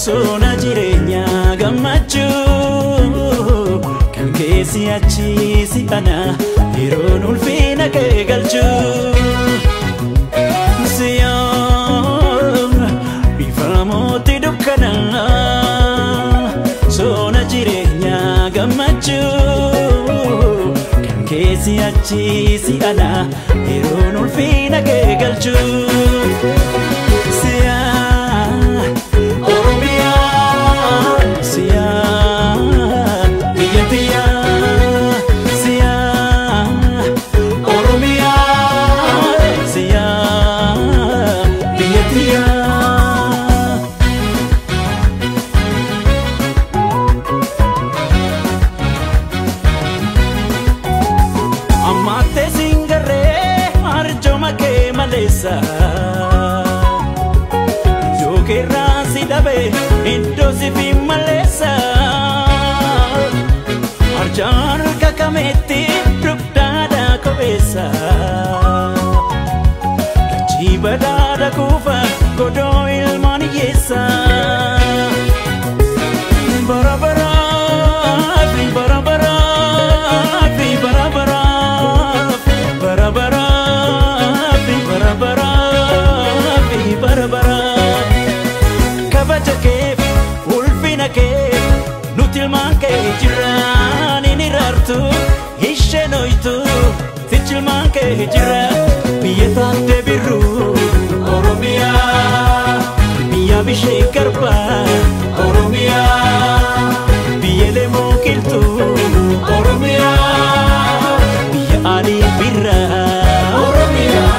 Sona jireenya gammachuu kan keessi achi si ana yeroon ulfina kee galchuu siyaa ifa mootii dukkana sona jireenya gammachuu kan keessi achi si ana yeroon ulfina kee galchuu siyaa Badada kufa godoo ilmaan hiyyeessa bara baraaf bara baraaf bara baraaf bara baraaf bara baraaf bara baraaf kabaja keef ulfina keef nuti ilmaan kee jiraan hin iraartu isheen hoytu sichi ilmaan kee jira biyya taate birru Oromiyaa biyya bishee garbaa Oromiyaa biyya lemoo qilxuu Oromiyaa biyya alii birraa Oromiyaa.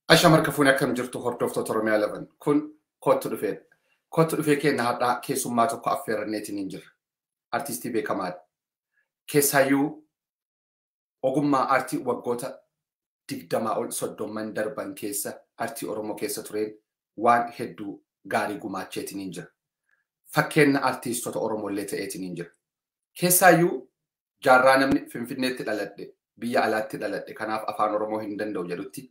Asha markafuun akkam jirtu hordoftoota Oromiyaa 11 kun kootu dhufeedha. Kootu dhufee keenya har'aa keessummaa tokko affeerranneetiin hin jirra. Artistii beekamaadha. Keessaayyuu ogummaa aartii waggoota 20 ol 30 darban keessa aartii Oromoo keessa tureen waan hedduu gaarii gumaacheetiin hin jira. Fakkeenya artiistota Oromoo illee ta'eetiin hin jira. Keessaayyuu jaarraa namni Finfinneetti dhaladhe biyya alaatti dhaladhe kanaaf afaan Oromoo hin danda'u jedhutti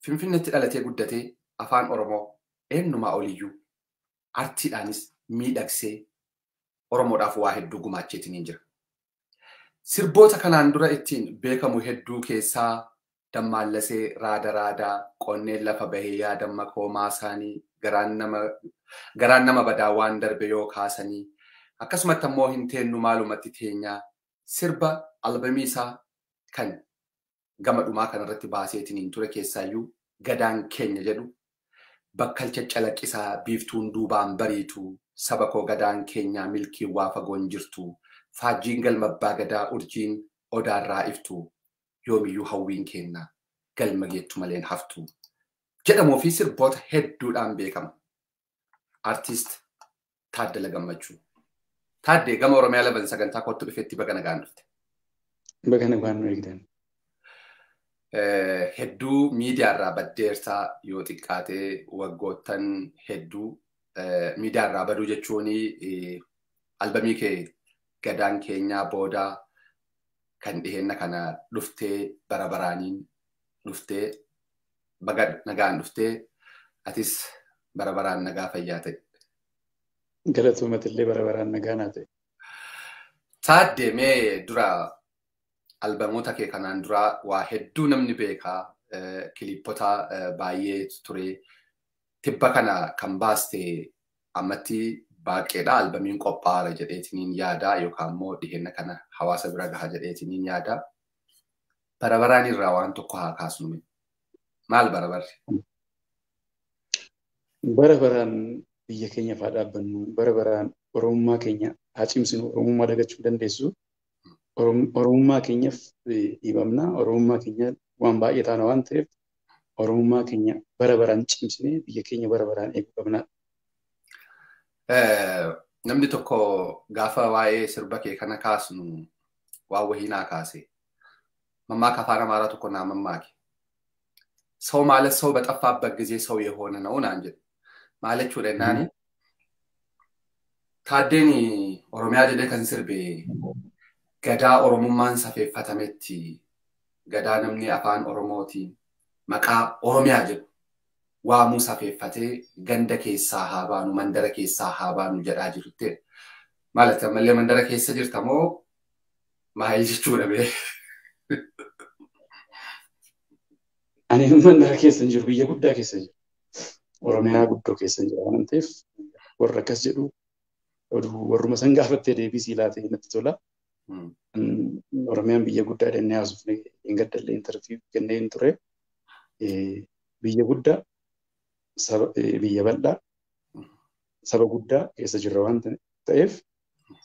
Finfinneetti dhalatee guddatee afaan Oromoo eenyumaa oliyyuu aartiidhaanis miidhagsee Oromoodhaaf waa hedduu gumaacheetiin hin jira. Sirboota kanaan dura ittiin beekamu hedduu keessaa Dammaallasee Raada Raadaa, Qonneen lafa bahee yaadamma koomaa isaanii, garaan nama badaa waan darbe yoo kaasanii, akkasumatti ammoo hin teennu maalumatti teenyaa sirba albamii isaa kan gama dhumaa kanarratti baaseetiin hin ture keessaayyuu gadaan keenya jedhu bakkalcha calaqqisaa biiftuun duubaan bariitu saba koo gadaan keenyaa milkiin waa fagoon jirtu faajjiin galma abbaa gadaa urjiin odaarraa iftu yoomiyyuu hawwiin keenya galma geettu maleen haftu jedhamuu fi sirboota hedduudhaan beekama. Artiist Taaddala Gammachuu. Taaddee gama Oromiyaa 11 sagantaa kootu dhufeetti baga nagaan dhufte. Baga nagaan nu eegdan. Hedduu miidiyaarraa baddeertaa yoo xiqqaatee waggoottan hedduu miidiyaarraa baduu jechuun albamii kee gadaan keenyaa booda kan dhiheenna kana dhuftee bara baraaniin dhuftee baga nagaan dhuftee atis bara baraan nagaa fayyaa ta'e. Galatoomatti illee bara baraan nagaa naa ta'e. Taaddee mee dura albamoota kee kanaan dura waa hedduu namni beekaa kilippota baay'ee ture. Tibba kana kan baaste ammatti baaqeedha albamiin qophaa'aara jedheetiniin yaada yookaan immoo dhiheenna kana hawaasa bira gaha jedheetiniin yaada. Bara baraan irraa waan tokko haa kaasnu. Maal bara barri? Bara baraan biyya keenyaaf haa dhaabbannu. Bara baraan Oromummaa keenya haa cimsinu. Oromummaa dagachuu dandeessu. Oromummaa keenyaaf dhiibamna. Oromummaa keenya waan baay'ee taana waan ta'eef Oromummaa keenya bara baraan cimsinee biyya keenya bara baraan eeguu qabna. Namni tokko gaafa waa'ee sirba kee kana kaasnu waan wahii naa kaase. Mammaaka afaan Amaaraa tokko naa mammaake. ሰው ማለት ሰው በጠፋበት ጊዜ ሰው የሆነ ነው naan jedhe. Maal jechuudha jennaani Taaddeen Oromiyaa jedhee kan sirbe gadaa Oromummaan safeeffatametti gadaa namni afaan Oromootiin maqaa Oromiyaa jedhu waamuu safeeffatee ganda keessaa haa baanu mandara keessaa haa baanu jedhaa jirutti. ማለት ammallee mandara keessa jirta moo maal jechuudha bee? Ani mandara keessa hin jiru, biyya guddaa keessa jiru. Oromiyaa guddoo keessa hin jira waan ta'eef warra akkas jedhu warruma san gaafattee deebii sii laatee natti tola. Oromiyaan biyya guddaa jennee haasofne hin gaddallee intarviiyuu kennee hin ture. Biyya guddaa, biyya bal'aa, saba guddaa keessa jirra waan ta'eef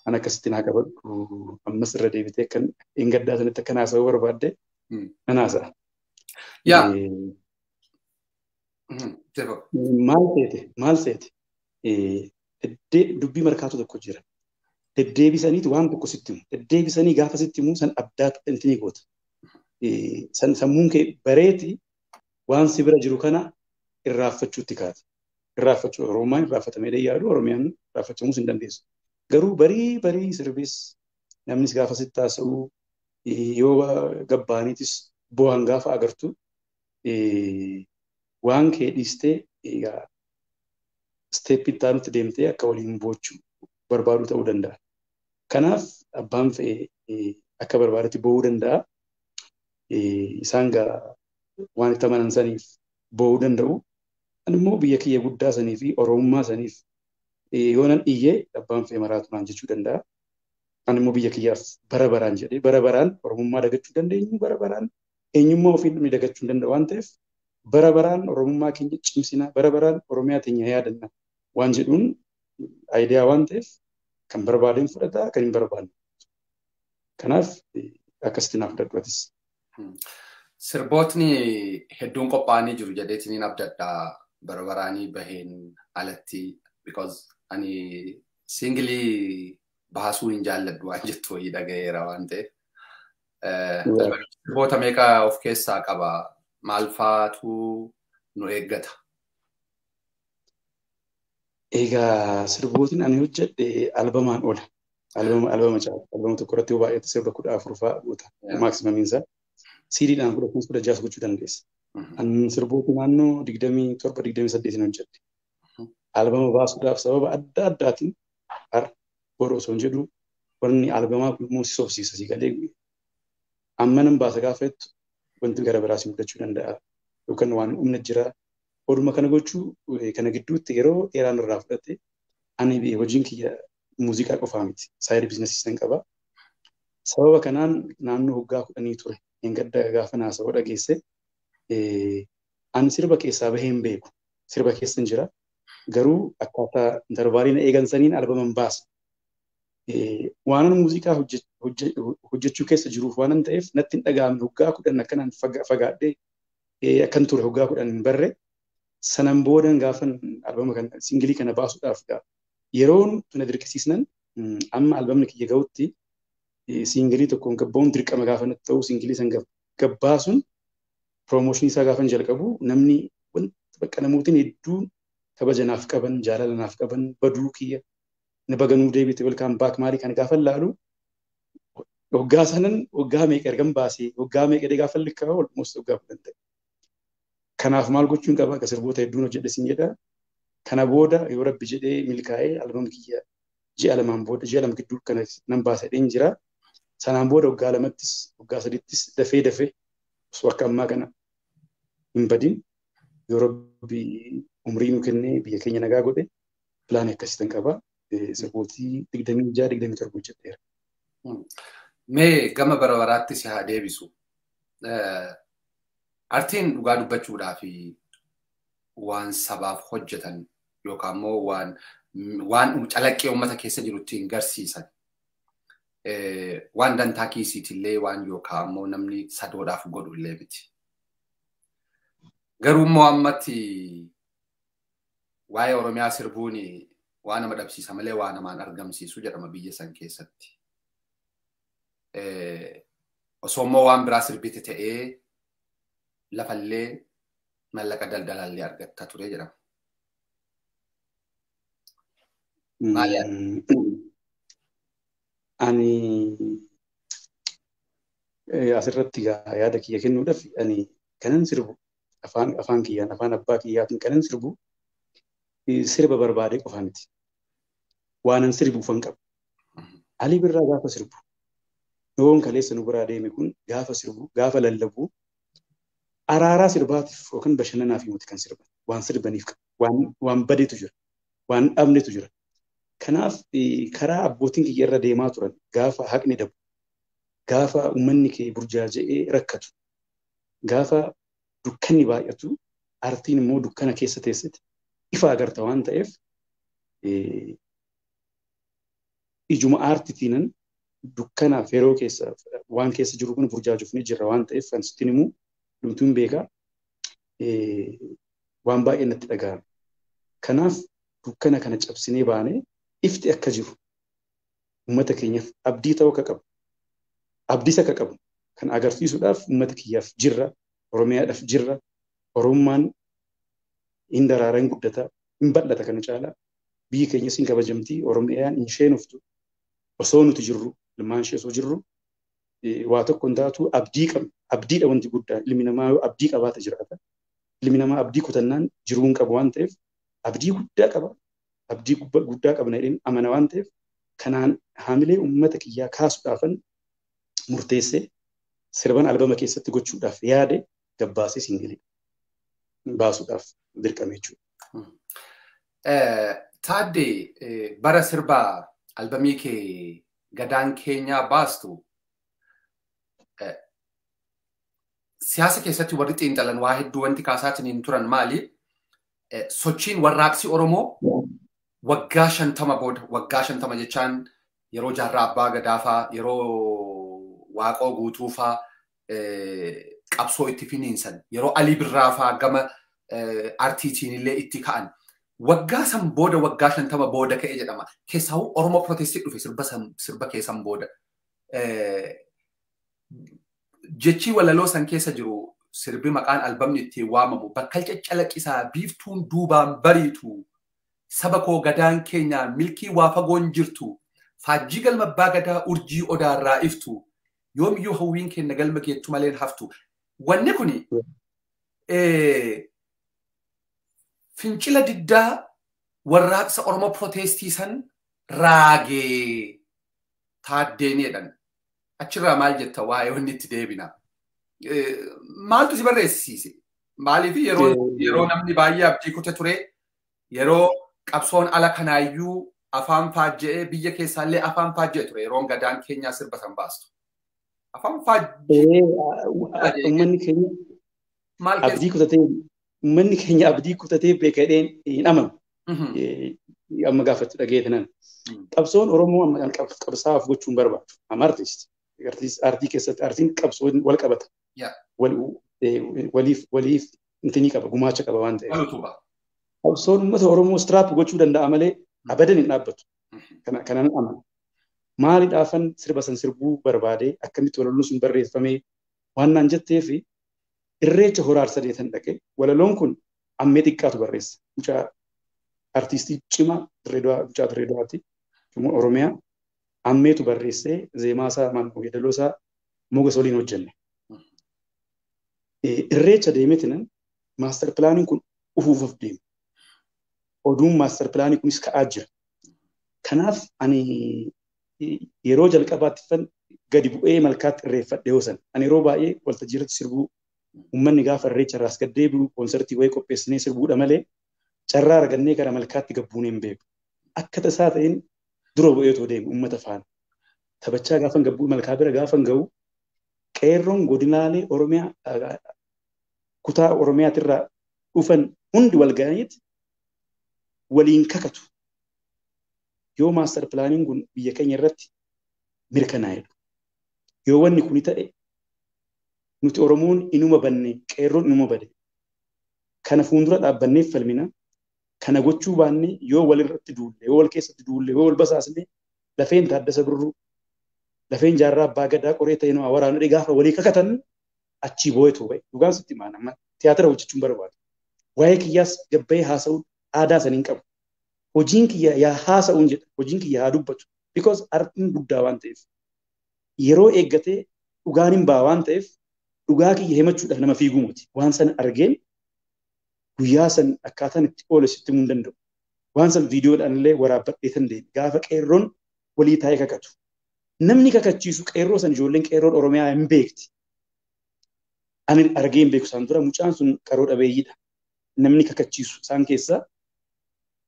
an akkasitti naa qabadhu ammas irra deebitee kan hin gaddaa sanatti akka haasa'uu barbaadde nan haasa'a. Yaa. Maal seete maal seete dubbii markaatu tokko jira. Deddeebisaniitu waan tokko sitti himu. Deddeebisanii gaafa sitti himu san addaa intini goota. San sammuun kee bareeti waan si bira jiru kana irraanfachuutti kaata. Irraanfachuu Oromummaan irraanfatamee yaadu Oromiyaan irraanfachamuus hin dandeessu. Garuu barii barii sirbis namnis gaafa sitti haasa'u yoo gabbaaniitis bu'aan gaafa agartu waan kee dhiistee egaa isteeppii itti aanutti deemtee akka waliin boochuu barbaadu ta'uu danda'a. Kanaaf abbaan fe'e akka barbaadetti boo'uu danda'a. Isaan gaa waan itti amanan saniif boo'uu danda'u. Ani immoo biyya kiyya guddaa sanii fi Oromummaa saniif yoo nan iyyee abbaan fe'e maraatu naan jechuu danda'a. Ani immoo biyya kiyyaaf bara baraan jedhee bara baraan Oromummaa dagachuu dandeenyu bara baraan eenyummaa ofii namni dagachuu hin danda'u waan ta'eef bara baraan Oromummaa keenya cimsina bara baraan Oromiyaa teenya yaadanna waan jedhuun aayidiyaa waan ta'eef kan barbaadeen fudhata kan hin barbaanne. Kanaaf akkasitti naaf fudhadhu atis. Sirbootni hedduun qophaa'anii jiru jedheetiniin abdadha bara baraanii baheen alatti because ani singilii baasuu hin jaalladhu waan jettu wayii dhagayeera waan ta'eef. Sirboota meeqa of keessaa qaba? Maal faatu nu eeggata? Egaa sirbootni ani hojjedhe albamaan oola. Albama caala. Albama tokko irratti yoo baay'ate sirba 14 fa'aa goota. Maaksimaamiin isaa. Siiriidhaan 15 16 gochuu dandeessa. Ani sirboota naannoo 27 28 hojjedhe. Albama baasuudhaaf sababa adda addaatiin har'a boru osoo hin jedhu wanni albamaa kun immoo si sobsiisa si galee amma nan baasa gaafa jettu wanti gara biraa si mudachuu danda'a. Yookaan waan humna jira. Oduma kana gochuu kana gidduutti yeroo dheeraan irraa fudhate ani hojiin kiyya muuziqaa qofaa miti. Saayid biizinasii san qaba. Sababa kanaan naannoo waggaa 10 ture. Hin gadda gaafa naasa'uu dhageesse. Ani sirba keessaa bahee hin beeku. Sirba keessa hin jira. Garuu akkaataa intervaaliin eegan saniin albama hin baasa. Waanan muuziqaa hojjechuu keessa jiruuf waanan ta'eef natti hin dhaga'amne waggaa 10 akkanaan fagaadhee akkan ture waggaa 10 hin barre. Sanan boodan gaafan albama kana singilii kana baasuudhaaf yeroon tuna dirqisiisnan amma albamni kiyya ga'utti singilii tokkoon gabbaa'uun dirqama gaafa natti ta'u singilii san gabbaasuun piroomooshinii isaa gaafan jalqabu namni wanta bakka namootiin hedduun kabaja naaf qaban jaalala naaf qaban baduu kiyya na baganuu deebite welkaam baak maalii kana gaafan laalu waggaa sanan waggaa meeqa ergan baasee waggaa meeqa gaafan likkaa'u almost waggaa 10 ta'e. Kanaaf maal gochuun qaba akka sirboota hedduun hojjedhe siin jedha. Kana booda yoo rabbi jedhee milkaa'ee albama kiyya ji'a 2 booda ji'a 2 gidduu kana nan baasa jedheen jira. Sanaan booda waggaa 2ttis waggaa 3ttis dafee dafee osoo akka ammaa kana hin badin yoo rabbi umrii nu kennee biyya keenya nagaa godhe pilaanii akkasiitan qaba. Sirbootii 26 27 hojjedheera. Mee gama bara baraatti si haa deebisu. Artiin dhugaa dubbachuudhaa fi waan sabaaf hojjetan yookaan immoo waan calaqqee uummata keessa jiru ittiin garsiisan. Waan dantaa kiisiitillee waan yookaan immoo namni sadoodhaaf godhu illee miti. Garuu immoo ammatti waa'ee Oromiyaa sirbuun waan nama dhabsiisa malee waan namaan argamsiisu jedhama biyya san keessatti. Osoo immoo waan biraa sirbite ta'ee lafallee mallaqa daldalallee argatta ture jedhama. Maali? Ani asirratti yaada kiyya kennuudhaaf ani kanan sirbu afaan kiyyaan afaan abbaa kiyyaatiin kanan sirbu sirba barbaadee qofa miti. Waanan sirbuufan qaba. Alii Birraa gaafa sirbu yoon kaleessa nu biraa deeme kun gaafa sirbu gaafa lallabu araaraa sirbaatiif yookaan bashannanaaf miti kan sirban waan sirbaniif waan badeetu jira waan dhabnetu jira. Kanaaf karaa abbootiin kiyya irra deemaa turan gaafa haqni dabu gaafa uummanni kee burjaaja'ee rakkatu gaafa dukkanni baay'atu artiin immoo dukkana keessa teessiti ifa agarta waan ta'eef ijuma aartitiinan dukkanaaf yeroo keessa waan keessa jiru kun burjaajofni jirra waan ta'eef kan sittin immoo dhumtuun beekaa waan baay'ee natti dhaga'ame. Kanaaf dukkana kana cabsinee baanee ifti akka jiru uummata keenyaaf abdii ta'uu akka qabu abdiis akka qabu kan agarsiisuudhaaf uummata kiyyaaf jirra Oromiyaadhaaf jirra Oromummaan hin daraara hin guddata hin bal'ata kana caalaa biyyi keenyas hin kabajamti Oromiyaan hin sheenoftu osoo nuti jirru ilmaan ishee osoo jirru waa tokko hin taatu abdii qabna abdiidha wanti guddaan ilmi namaa yoo abdii qabaate jiraata ilmi namaa abdii kutannaan jiruu hin qabu waan ta'eef abdii guddaa qaba abdii guddaa qabna jedheen amana waan ta'eef kanaan haamilee uummata kiyyaa kaasuudhaafan murteessee sirban albama keessatti gochuudhaaf yaade gabbaasee siingilii baasuudhaaf dirqame jechuudha. Taaddee bara sirbaa albamii kee gadaan keenyaa baastu siyaasa keessatti warri xiinxalan waa hedduu wanti kaasaatiin hin turan maali? Sochiin warraaqsi Oromoo waggaa 50 booda waggaa 50 jechaan yeroo jaarraa abbaa gadaafaa yeroo waaqoo guutuufaa qabsoo itti finiinsan yeroo Alii Birraafaa gama artiitiin illee itti ka'an waggaa san booda waggaa 50 booda ka'e jedhama. Keessaa Oromoo protestii dhufe sirba keessan booda. Jechi walaloo san keessa jiru sirbi maqaan albamni ittiin waamamu bakkalcha calaqqisaa biiftuun duubaan bariitu saba koo gadaan keenya milkii waa fagoon jirtu faajjii galma abbaa gadaa urjii odaarraa iftu yoomiyyuu hawwiin keenya galma geettu maleen haftu. Wanni kuni fincila diddaa warraaqsa Oromoo protestii san raagee taaddeen jedhan. Achirraa maal jetta waa'ee wanni itti deebina? Maaltu si barreessisiise? Maaliif yeroo namni baay'ee abdii kute ture yeroo qabsoon ala kanaayyuu afaan faajja'ee biyya keessaallee afaan faajja'e ture yeroon gadaan keenyaa sirba san baastu. Afaan faajja'ee. Uummanni keenya abdii kutatee uummanni keenya abdii kutatee beekadheen hin amanu. Amma gaafachuu dhageetanan. Qabsoon Oromoo amma qabsaa'aaf gochuun barbaadu. Amma artiist. Artii keessatti artiin qabsoon wal qabata. Waliif intinii qaba gumaacha qaba waan ta'eef. Qabsoon uummata Oromoo istiraap gochuu danda'a malee abadan hin dhaabbatu. Kanan amana. Maaliidhaafan sirba san sirbuu barbaadee akkamitti walaloon sun barreeffamee waan naan jettee fi irreecha horaar sadeetan dhaqee walaloon kun ammee xiqqaatu barreessa. Mucaa artiistii cimaa mucaa Dirreedawaati. Oromiyaa ammeetu barreessee zeemaa isaa yeedaloo isaa moga soliin hojjenne. Irreecha deemetinan maaster pilaaniin kun ufuufuuf deema. Oduun maaster pilaanii kunis ka'aa jira. Kanaaf ani yeroo jalqabaatti gadi bu'ee malkaatti irreeffadhe yoo san ani yeroo baay'ee waltajjii irratti sirbuu uummanni gaafa irreecha irraas gad deebi'u koonsertii wayii qopheessinee sirbuudha malee carraa argannee gara malkaatti gabbuunee hin beeku. Akka tasaa ta'een dura bu'eetoo deemu uummata faana. Taphachaa gaafan gabbuu malkaa bira gaafan ga'u Qeerroon godinaalee Oromiyaa kutaa Oromiyaatirraa dhufan hundi wal ga'aniiti waliin kakatu. Yoo maastar pilaaniin kun biyya keenya irratti mirkanaa'edha. Yoo wanni kuni ta'e nuti Oromoon inuma banne, qeerroon inuma bade. Kana fuuldura dhaabbanneef falmina. Kana gochuu baanne yoo walirratti duulle, yoo wal keessatti duulle, yoo wal basaasne lafeen Taaddasa Birruu, lafeen Jaarraa Abbaa Gadaa qoree ta'e nu waraanu gaafa walii kakatan achii boo'etu ba'e. Dhugaan sitti himaa amma tiyaatira hojjechuun barbaadu. Waa'ee kiyyaas gabbayee haasa'uun aadaa saniin qabu. Hojiin kiyya yaa haasa'uun jedha. Hojiin kiyya haa dubbatu. Because artiin guddaa waan ta'eef. Yeroo eeggatee dhugaan hin ba'a waan ta'eef dhugaa kiyya himachuudhaaf nama fiiguu miti. Waan sana argeen guyyaa san akkaataan itti oole sitti himuu hin danda'u. Waan san viidiyoodhaan illee waraabbadhee tan deeme. Gaafa qeerroon walii taa'ee kakatu. Namni kakachiisu qeerroo san ijoolleen qeerroon Oromiyaa hin beekti. Ani argee hin beeku isaan dura mucaan sun qaroo dhabeeyyiidha. Namni kakachiisu isaan keessaa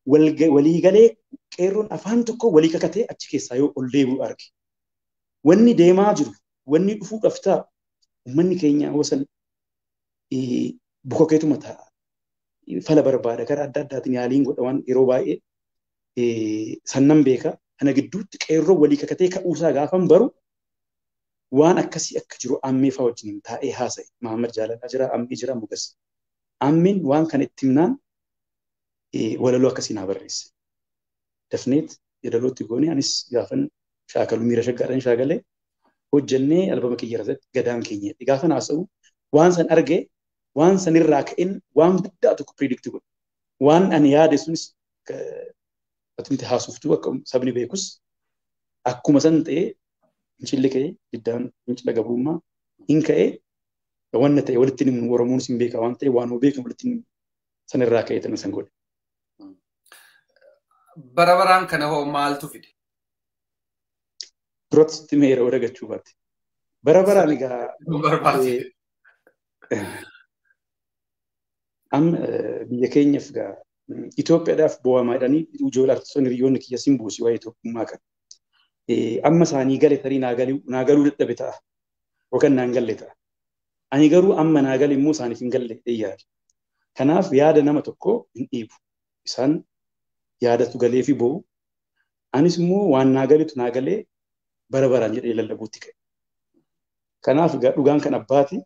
waliigalee qeerroon afaan tokko walii kakatee achi keessaa yoo ol deebi'u arge. Wanni deemaa jiru, wanni dhufuudhaaf ta'a, uummanni keenya hosan bukokeetuma taa'a. Fala barbaada karaa adda addaatiin yaaliin godha waan yeroo baay'ee sannan beeka. Kana gidduutti qeerroo walii kakatee ka'uusaa gaafan baru waan akkasii akka jiru ammee fa'aa wajjin taa'ee haasa'e. Mahammad Jaalalaa jira, ammee jira, Mugas. Ammeen waan kana itti himnaan walaloo akkasii naa barreesse. Dafneet yeedalootti goone anis gaafan shaakalu miira shaggaadhaan shaakalee hojjennee albama kiyya irratti gadaan keenya. Gaafan haasa'u waan san arge waan sanirraa ka'een waan guddaa tokko predict godhe. Waan ani yaade sunis atumti haasoftuu akka sabni beekus akkuma san ta'ee fincilli ka'ee diddaan fincila gabrummaa hin ka'ee wanna ta'e walitti himnu Oromoon sin beeka waan ta'e waan beekamu walitti himnu sanirraa ka'ee tana san godhe. Bara baraan kana hoo maaltu fide? Duratti sitti mee yeroo dagachuu baatte. Bara baraan egaa amma biyya keenyaaf egaa Itoophiyaadhaaf bu'aamaa jedhanii ijoollee artistoonni hiriyoonni kiyya siin buusi waa'ee Itoophiyummaa kana. Amma isaanii gale tarii naa galuu dadhabe ta'a yookaan naan galle ta'a. Ani garuu amma naa gale immoo isaaniif hin galle yaada. Kanaaf yaada nama tokkoo hin dhiibu. Isaan yaadatu galee fi bo'u. Anis immoo waan naa galetu naa galee bara baraan jedhee lallabuutti ka'e. Kanaaf dhugaan kan abbaati.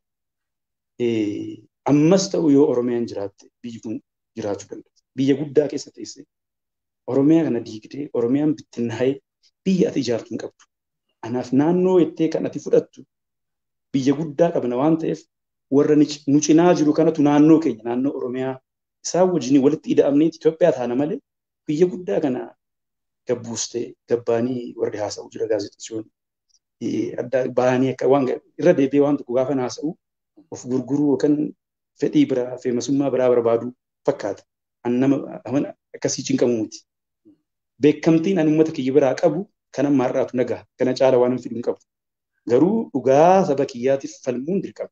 Ammas ta'u yoo Oromiyaan jiraatte biyyi kun jiraachuu danda'a. Biyya guddaa keessa teessee Oromiyaa kana diigdee Oromiyaan bittinnaa'ee biyya ati ijaartu hin qabdu. Anaaf naannoo jettee kan ati fudhattu biyya guddaa qabna waan ta'eef warra nu cinaa jiru kanatu naannoo keenya naannoo Oromiyaa isaan wajjin walitti ida'amnee Itoophiyaa taana malee biyya guddaa kana gabbuustee gabbaanii warri haasa'u jira gaazexeessitoonni adda bahanii akka waan irra deebi'ee waan tokko gaafa haasa'u of gurguruu yookaan fedhii biraa feemasummaa biraa barbaadu fakkaata. An nama akkasii cinqamu miti. Beekamtiin ani uummata kiyya biraa qabu kan amma har'aatu nagaa kana caala waan hin fidu hin qabu. Garuu dhugaa saba kiyyaatiif falmuun dirqama.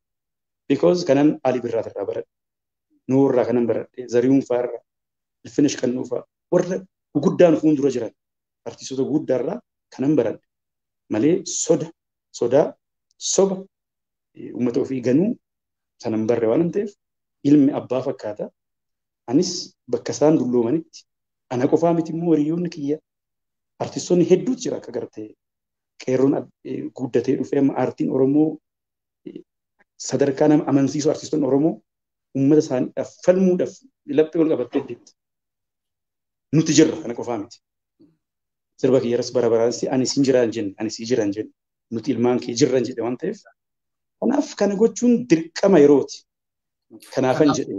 Because kanan Ali Birraa irraa baradhe, Nuur irraa kanan baradhe, Zarihuun fa'aa irraa, Ilfinish Qannoo fa'aa warra guguddaan fuuldura jiran artistoota guguddaa irraa kanan baradhe. Malee sodaa soba uummata ofii ganuu sanan barre waan ta'eef ilmi abbaa fakkaata. Anis bakka isaan dulloomanitti ana qofaa miti immoo hiriyoonni kiyya artistoonni hedduutu jira akka gartee qeerroon guddatee dhufee amma aartiin Oromoo sadarkaa nama amansiisu artistoonni Oromoo uummata isaaniidhaaf falmuudhaaf laphee ol qabattee deemti. Nuti jirra kana qofaa miti. Sirba kiyyaras bara baraan ani siin jira hin jenne ani sii jira hin jenne nuti ilmaan kee jirra hin jedhe waan ta'eef kanaaf kana gochuun dirqama yerooti. Kanaafan jedhe.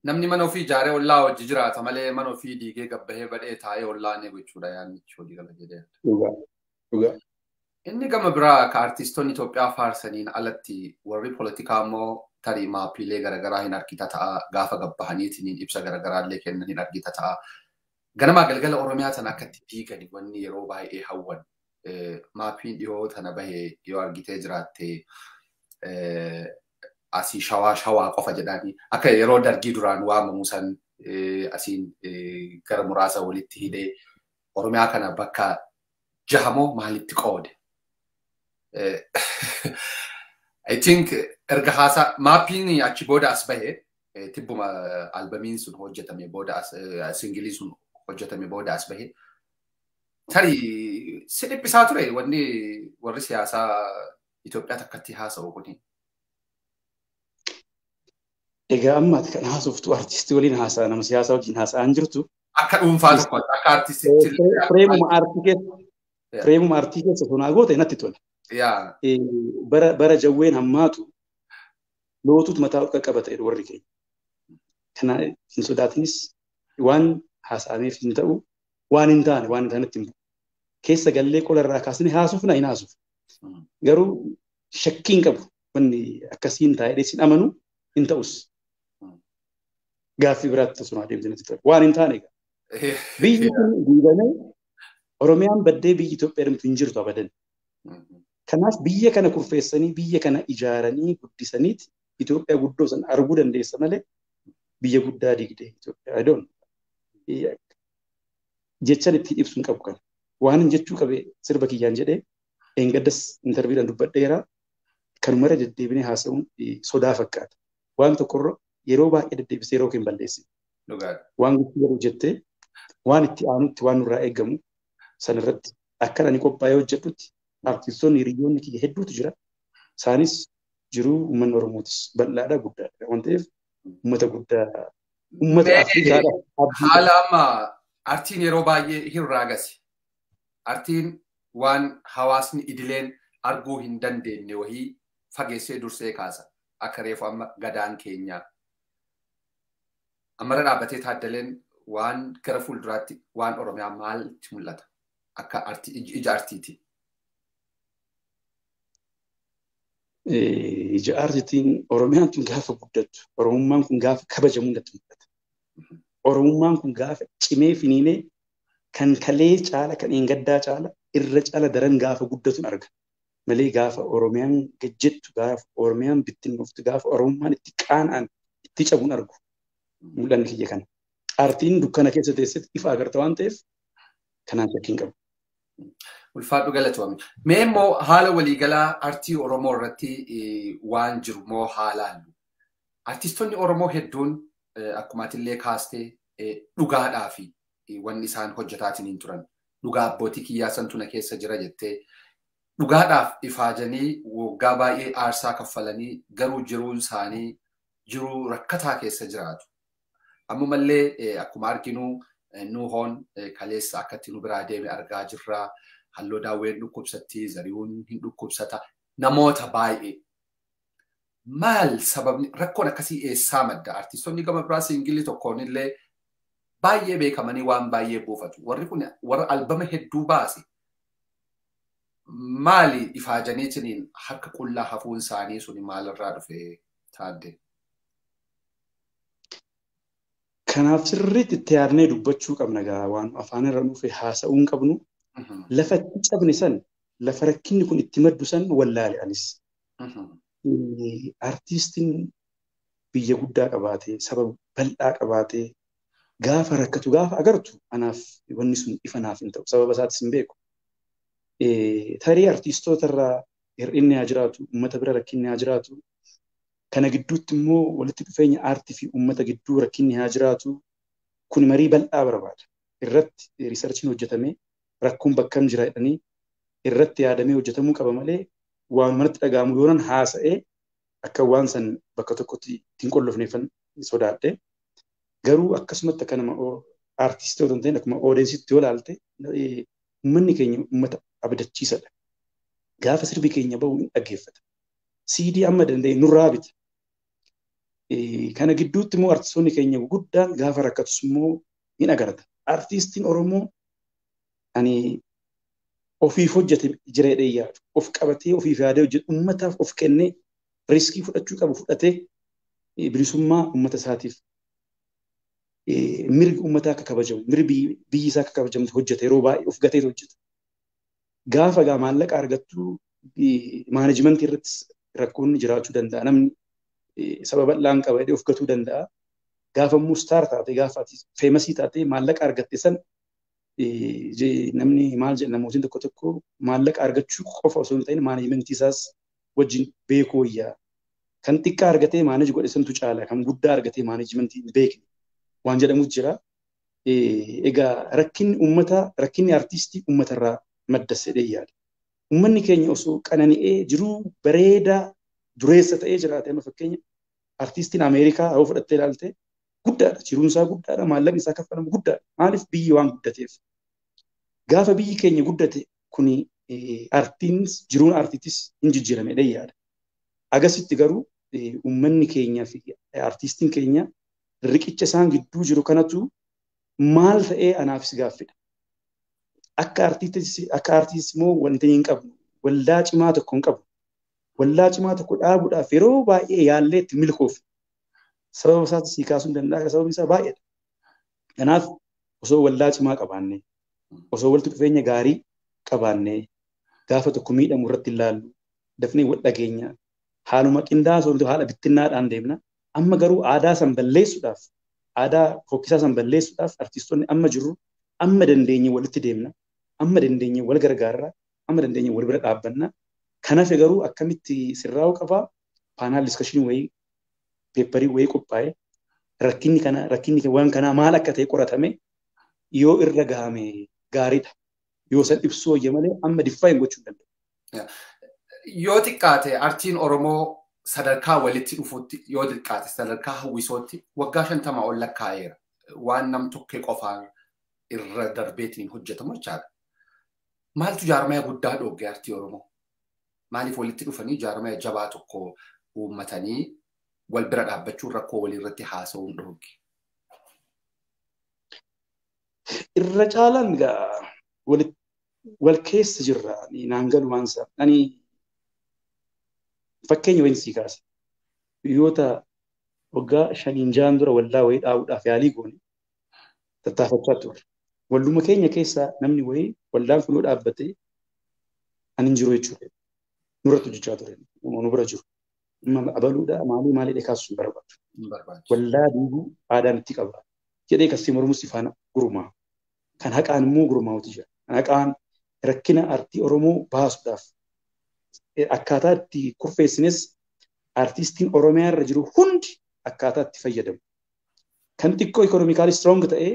Namni mana ofii ijaaree ollaa hojii jiraata malee mana ofii diigee gabbahee badhee taa'ee ollaa ni gochuudha yaadni hojii gala jedhee. Dhugaa. Inni gama biraa ka artistoonni Itoophiyaa faarsaniin alatti warri poolitikaa immoo tarii maappiilee garaagaraa hin argita ta'a gaafa gabbahaniitiin ibsa garaagaraa illee kennan hin argita ta'a. Ganamaa galgala Oromiyaa tana akkatti diigani wanni yeroo baay'ee hawwan maappiin dhiyoo tana bahee yoo argitee jiraatte asii shawaa qofa jedhanii akka yeroo dargii duraan waamamu san asiin gara muraasa walitti hidhee Oromiyaa kana bakka jahamoo maalitti qoode? I think erga haasaa maappiin achi booda as bahe, tibbuma albamiin sun hojjetame booda as, singilii sun hojjetame booda as bahe. Tarii si dhiphisaa ture wanni warri siyaasaa Itoophiyaa takkatti haasa'u kuni? Egaa amma ati kan haasoftu artistii waliin haasa'a, nama siyaasaa wajjin haasa'aan jirtu. Akka dhuunfaa tokkotti, akka artistiitti. Fireemuma aartii keessa sonaa goote natti tola. Bara jawween hammaatu lootutu mataa ol qaqqabata jedhu warri keenya. Kana hin sodaatinis, waan haasa'ameef hin ta'u, waan hin taanetti hin bu'u. Keessa gallee qola irraa kaasnee haasofna, hin haasofne. Garuu shakkii hin qabu, wanni akkasiin taa'ee sin amanu hin ta'us. Gaaffii biraatti osoo deemte natti tola. Waan hin taane egaa. Biyyi kun diigamee, Oromiyaan baddee, biyyi Itoophiyaa jedhamtu hin jirtu abadan. Kanaaf biyya kana kurfeessanii, biyya kana ijaaranii guddisaniiti Itoophiyaa guddoo sana arguu dandeessa malee biyya guddaa diigdee Itoophiyaa. I don't jechan ittiin ibsu hin qabu kana. Waan hin jechuu qabe sirba kiyyaan jedhee eengaddas interviidhaan dubbadheera. Kanumarra deddeebinee haasa'uun sodaa fakkaata. Waan tokkorra yeroo baay'ee deddeebisee yeroo hin balleessine. Waan gochuu jedhu jettee, waan itti aanutti waan nurraa eegamu sanarratti akka ani qophaa'ee hojjedhutti artistoonni hiriyoonni kiyya hedduutu jira. Isaanis jiruu, uummanni Oromootis bal'aadha, guddaadha waan ta'eef uummata guddaa, uummata Afrikaadha. Haala amma artiin yeroo baay'ee hin raagasi. Artiin waan hawaasni idileen arguu hin dandeenye wahii fageessee dursee kaasa. Akka reefu amma gadaan keenyaa. Ammarra dhaabbatee Taaddaleen waan gara fuulduraatti waan Oromiyaa maalti mul'ata? Akka ija artiiti. Ija artiitiin Oromiyaan tun gaafa guddattu, Oromummaan kun gaafa kabajamu natti mul'ata. Oromummaan kun gaafa cimee finiinee kan kalee caala, kan eengaddaa caala, irra caala daran gaafa guddatuun arga. Malee gaafa Oromiyaan gajjettu, gaafa Oromiyaan bittinnooftu, gaafa Oromummaan itti qaana'an, itti cabuun argu. Mul'anni kiyya kana. Aartiin dukkana keessa teessetti ifa agarta waan ta'eef kanaan shakkii hin qabu. Ulfaadhu, galatoomii. Mee immoo haala waliigalaa artii Oromoo irratti waan jiru moo haalaan? Artistoonni Oromoo hedduun akkuma atillee kaastee dhugaadhaa fi wanni isaan hojjetaatiin hin turan. Dhugaa abbootii kiyyaa santu na keessa jira jettee dhugaadhaaf ifaajanii waggaa baay'ee aarsaa kaffalanii, garuu jiruun isaanii jiruu rakkataa keessa jiraatu. Ammumallee akkuma arginu Nuuhoon kaleessa akkatti nu biraa deeme argaa jirra. Halloo Daawween dhukkubsatti, Zarihuun hin dhukkubsata. Namoota baay'ee. Maal sababni rakkoon akkasii eessaa madda? Artistoonni gama biraa singilii tokkoon illee baay'ee beekamanii waan baay'ee buufatu. Warri kun warra albama hedduu baase. Maali ifaajaniitiin harka qullaa hafuun isaanii suni maalirraa dhufe, Taadde? Kanaaf sirriitti itti yaadnee dubbachuu qabna gaa, waan afaan irra dhufe haasa'uu hin qabnu. Lafa itti cabne san, lafa rakkinni kun itti maddu san wallaale anis. Artiistiin biyya guddaa qabaatee, saba bal'aa qabaatee gaafa rakkatu gaafa agartu anaaf wanni sun ifa naaf hin ta'u, sababa isaatis hin beeku. Tarii artiistoota irraa hir'inni haa jiraatu, uummata bira rakkinni haa jiraatu. Kana gidduutti immoo walitti dhufeenya aartii fi uummata gidduu rakkinni haa jiraatu. Kun marii bal'aa barbaada. Irratti researchiin hojjetamee rakkoon bakkam jira jedhanii irratti yaadamee hojjetamuu qaba malee waan manatti dhaga'amu yoonan haasa'ee akka waan san bakka tokkotti ittiin qollofneeffan sodaadhe. Garuu akkasumatti akka nama aartistii otoo hin ta'in akkuma audienceitti yoo ilaalte, uummanni keenya uummata abdachiisadha. Gaafa sirbi keenya bahu hin dhaggeeffata. CD amma danda'e nurraa bita. Kana gidduutti immoo artistoonni keenya guddaan gaafa rakkatus immoo hin agarta. Artistiin Oromoo ani ofiif hojjete jira jedhee yaadu. Of qabatee ofiif yaadee hojjetu, uummataaf of kennee, riskii fudhachuu qabu fudhatee, bilisummaa uummata isaatiif, mirgi uummataa akka kabajamu, mirgi biyyi isaa akka kabajamtu hojjeta, yeroo baay'ee of gatee hojjeta. Gaafa gaa maallaqa argattu managementii irrattis rakkoonni jiraachuu danda'a. Namni saba bal'aan qaba jedhee of gatuu danda'a. Gaafa immoo star taate, gaafa ati famousii taate maallaqa argatte san Namni maal jedha, namootiin tokko tokko maallaqa argachuu qofa osoo hin ta'in managementii isaas wajjin beekuu wayyaa. Kan xiqqaa argatee manage godhe santu caala kan guddaa argatee managementii hin beekne waan jedhamutu jira. Egaa rakkinni uummataa, rakkinni artiistii uummatarraa madda jedhee yaada. Uummanni keenya osoo qanani'ee jiruu bareedaa dureessa ta'ee jiraate, amma fakkeenya artiistiin Ameerikaa yoo fudhattee ilaalte guddaadha. Jiruun isaa guddaadha. Maallaqni isaa kaffalamu guddaadha. Maaliif? Biyyi waan guddateef. Gaafa biyyi keenya guddate kuni artiin, jiruun artiitis hin jijjiirame jedhee yaada. Agasitti garuu uummanni keenyaa fi artiistiin keenya riqicha isaan gidduu jiru kanatu maal ta'ee anaafis gaaffidha. Akka artiistis immoo wanti hin qabnu, waldaa cimaa tokko hin qabu. Waldaa cimaa tokko dhaabuudhaaf yeroo baay'ee yaallee itti milkoofne. Sababa isaatti sii kaasuu hin danda'a. Sababni isaa baay'eedha. Kanaaf osoo waldaa cimaa qabaanne, osoo walitti dhufeenya gaarii qabaanne, gaafa tokko miidhamu irratti ilaallu, dafnee wal dhageenya, haaluma qindaa'aa osoo haala bittinnaadhaan deemna. Amma garuu aadaa san balleessuudhaaf, aadaa fokkisaa san balleessuudhaaf artistoonni amma jirru amma dandeenye walitti deemna, amma dandeenye wal gargaarra, amma dandeenye wal bira dhaabbanna. Kanaaf garuu akkamitti sirraa'uu qabaa? Panel discussionii wayii, paperii wayii qophaa'ee, rakkinni kana, rakkinni waan kanaa maal akka ta'e qoratame yoo irra gahame gaariidha. Yoo san ibsuu wayya malee amma define gochuu hin danda'u. Yoo xiqqaate artiin Oromoo sadarkaa walitti dhufuutti, yoo xiqqaate sadarkaa hawwisootti waggaa 50 ol lakkaa'eera. Waan nam tokkee qofaan irra darbeetiin hojjetamu jechaadha. Maaltu jaarmaya guddaa dhoogge artii Oromoo? Maaliif walitti dhufanii jaarmaya jabaa tokko uummatanii wal bira dhaabbachuun, rakkoo walii irratti haasa'uun dhoogge? Irra caalaan gaa wal keessa jirra, naan galu waan isaa. Ani fakkeenya wayin sii kaasa. Biyyoota waggaa 5n 6n dura waldaa wayii dhaabuudhaaf yaalii goone tattaafachaa turre. Walduma keenya keessaa namni wayii waldaan kun yoo dhaabbate ani hin jiru jechuudha. Nurratti hojjechaa ture. Nu bira jiru. Abaluudha maalii maalii kaasuu hin barbaadu. Waldaa diiguu aadaan itti qaba. Jedhee kasii mormus faana gurmaa. Kan haqaan immoo gurmaa'utu jira. Kan haqaan rakkina artii Oromoo baasuudhaaf akkaataa itti kurfeessines artiistiin Oromiyaa irra jiru hundi akkaataa itti fayyadamu. Kan xiqqoo economically strong ta'ee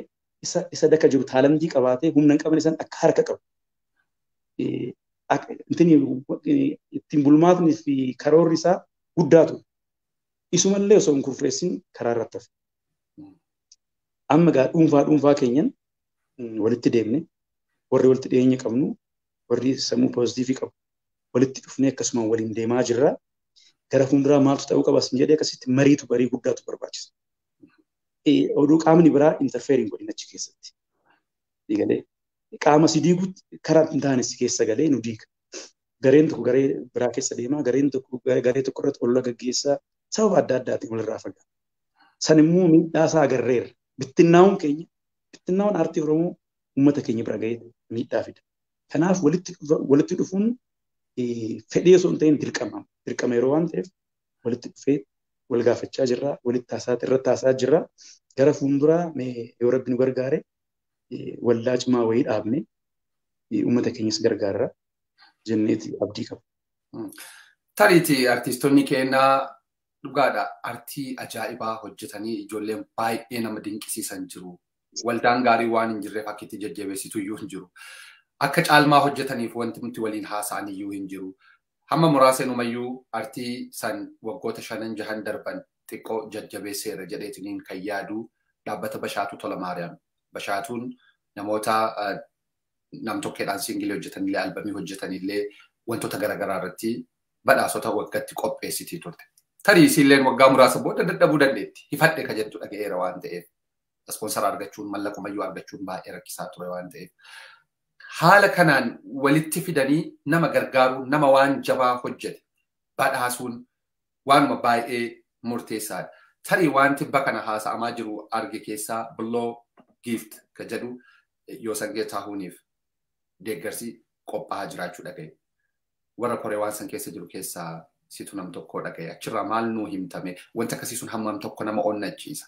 isa daka jiru talentii qabaatee humna hin qabne san akka harka qabu. Ittiin bulmaatni fi karoorri isaa guddaa ture. Isumallee osoo hin kurfeessin karaa irratti hafe. Amma gaa dhuunfaa dhuunfaa keenyan walitti deemne, warri walitti dhiyeenya qabnu, warri sammuu positiveii qabu walitti dhufnee akkasumaan waliin deemaa jirra. Gara fuulduraa maaltu ta'uu qaba sin jedhee akkasitti mariitu barii guddaatu barbaachisa. Oduu qaamni biraa interfere hin godhin achi keessatti. Galee qaama si diigutti karaa hin taane si keessa galee nu diiga. Gareen tokko garee biraa keessa deemaa, gareen tokko garee tokko irratti olola gaggeessaa, sababa adda addaatiin walirraa fagaata. San immoo miidhaa isaa agarreerra. Bittinnaa'uun keenya, bittinnaa'uun aartii Oromoo uummata keenya bira gahee miidhaa fida. Kanaaf walitti dhufuun fedhii osoo hin ta'in dirqama. Dirqama yeroo waan ta'eef walitti dhufee wal gaafachaa jirra, walitti haasaa irratti haasaa jirra. Gara fuulduraa mee yoo Rabbi nu gargaare waldaa cimaa wayii dhaabne uummata keenyas gargaarra jenneeti abdii qaba. Tariitii artiistonni keenyaa dhugaadha artii ajaa'ibaa hojjetanii ijoolleen baay'ee nama dinqisiisan jiru. Waldaan gaarii waan hin jirreef akka itti jajjabeessitu iyyuu hin jiru. Akka caalmaa hojjetaniif wanti nuti waliin haasa'an iyyuu hin jiru. Hamma muraasa inumayyuu artii san waggoota 5n 6n darban xiqqoo jajjabeesseera jedheetiniin kan yaadu dhaabbata Bashaatuu Tola Maariyaam. Bashaatuun namoota nam-tokkeedhaan singleii hojjetanillee, albamii hojjetanillee, wantoota garaagaraa irratti badhaasota waggaatti qopheessitii turte. Tarii isiilleen waggaa muraasa booda dadhabuu dandeetti. Hifadhe ka jettu dhaga'eera waan ta'eef. Sponsora argachuun, mallaqumayyuu argachuun baay'ee rakkisaa ture waan ta'eef. Haala kanaan walitti fidanii nama gargaaruu, nama waan jabaa hojjete badhaasuun waanuma baay'ee murteessaadha. Tarii wanti bakka kana haasa'amaa jiru arge keessaa Bloo Gift ka jedhu Yoosan Geetaahuuniif deeggarsi qophaa'aa jiraachuu dhagaye. Warra koree waan san keessa jiru keessaa situ nam tokko dhagaye. Achirraa maal nuu himtame? Wanti akkasii sun hammam tokko nama onnachiisa?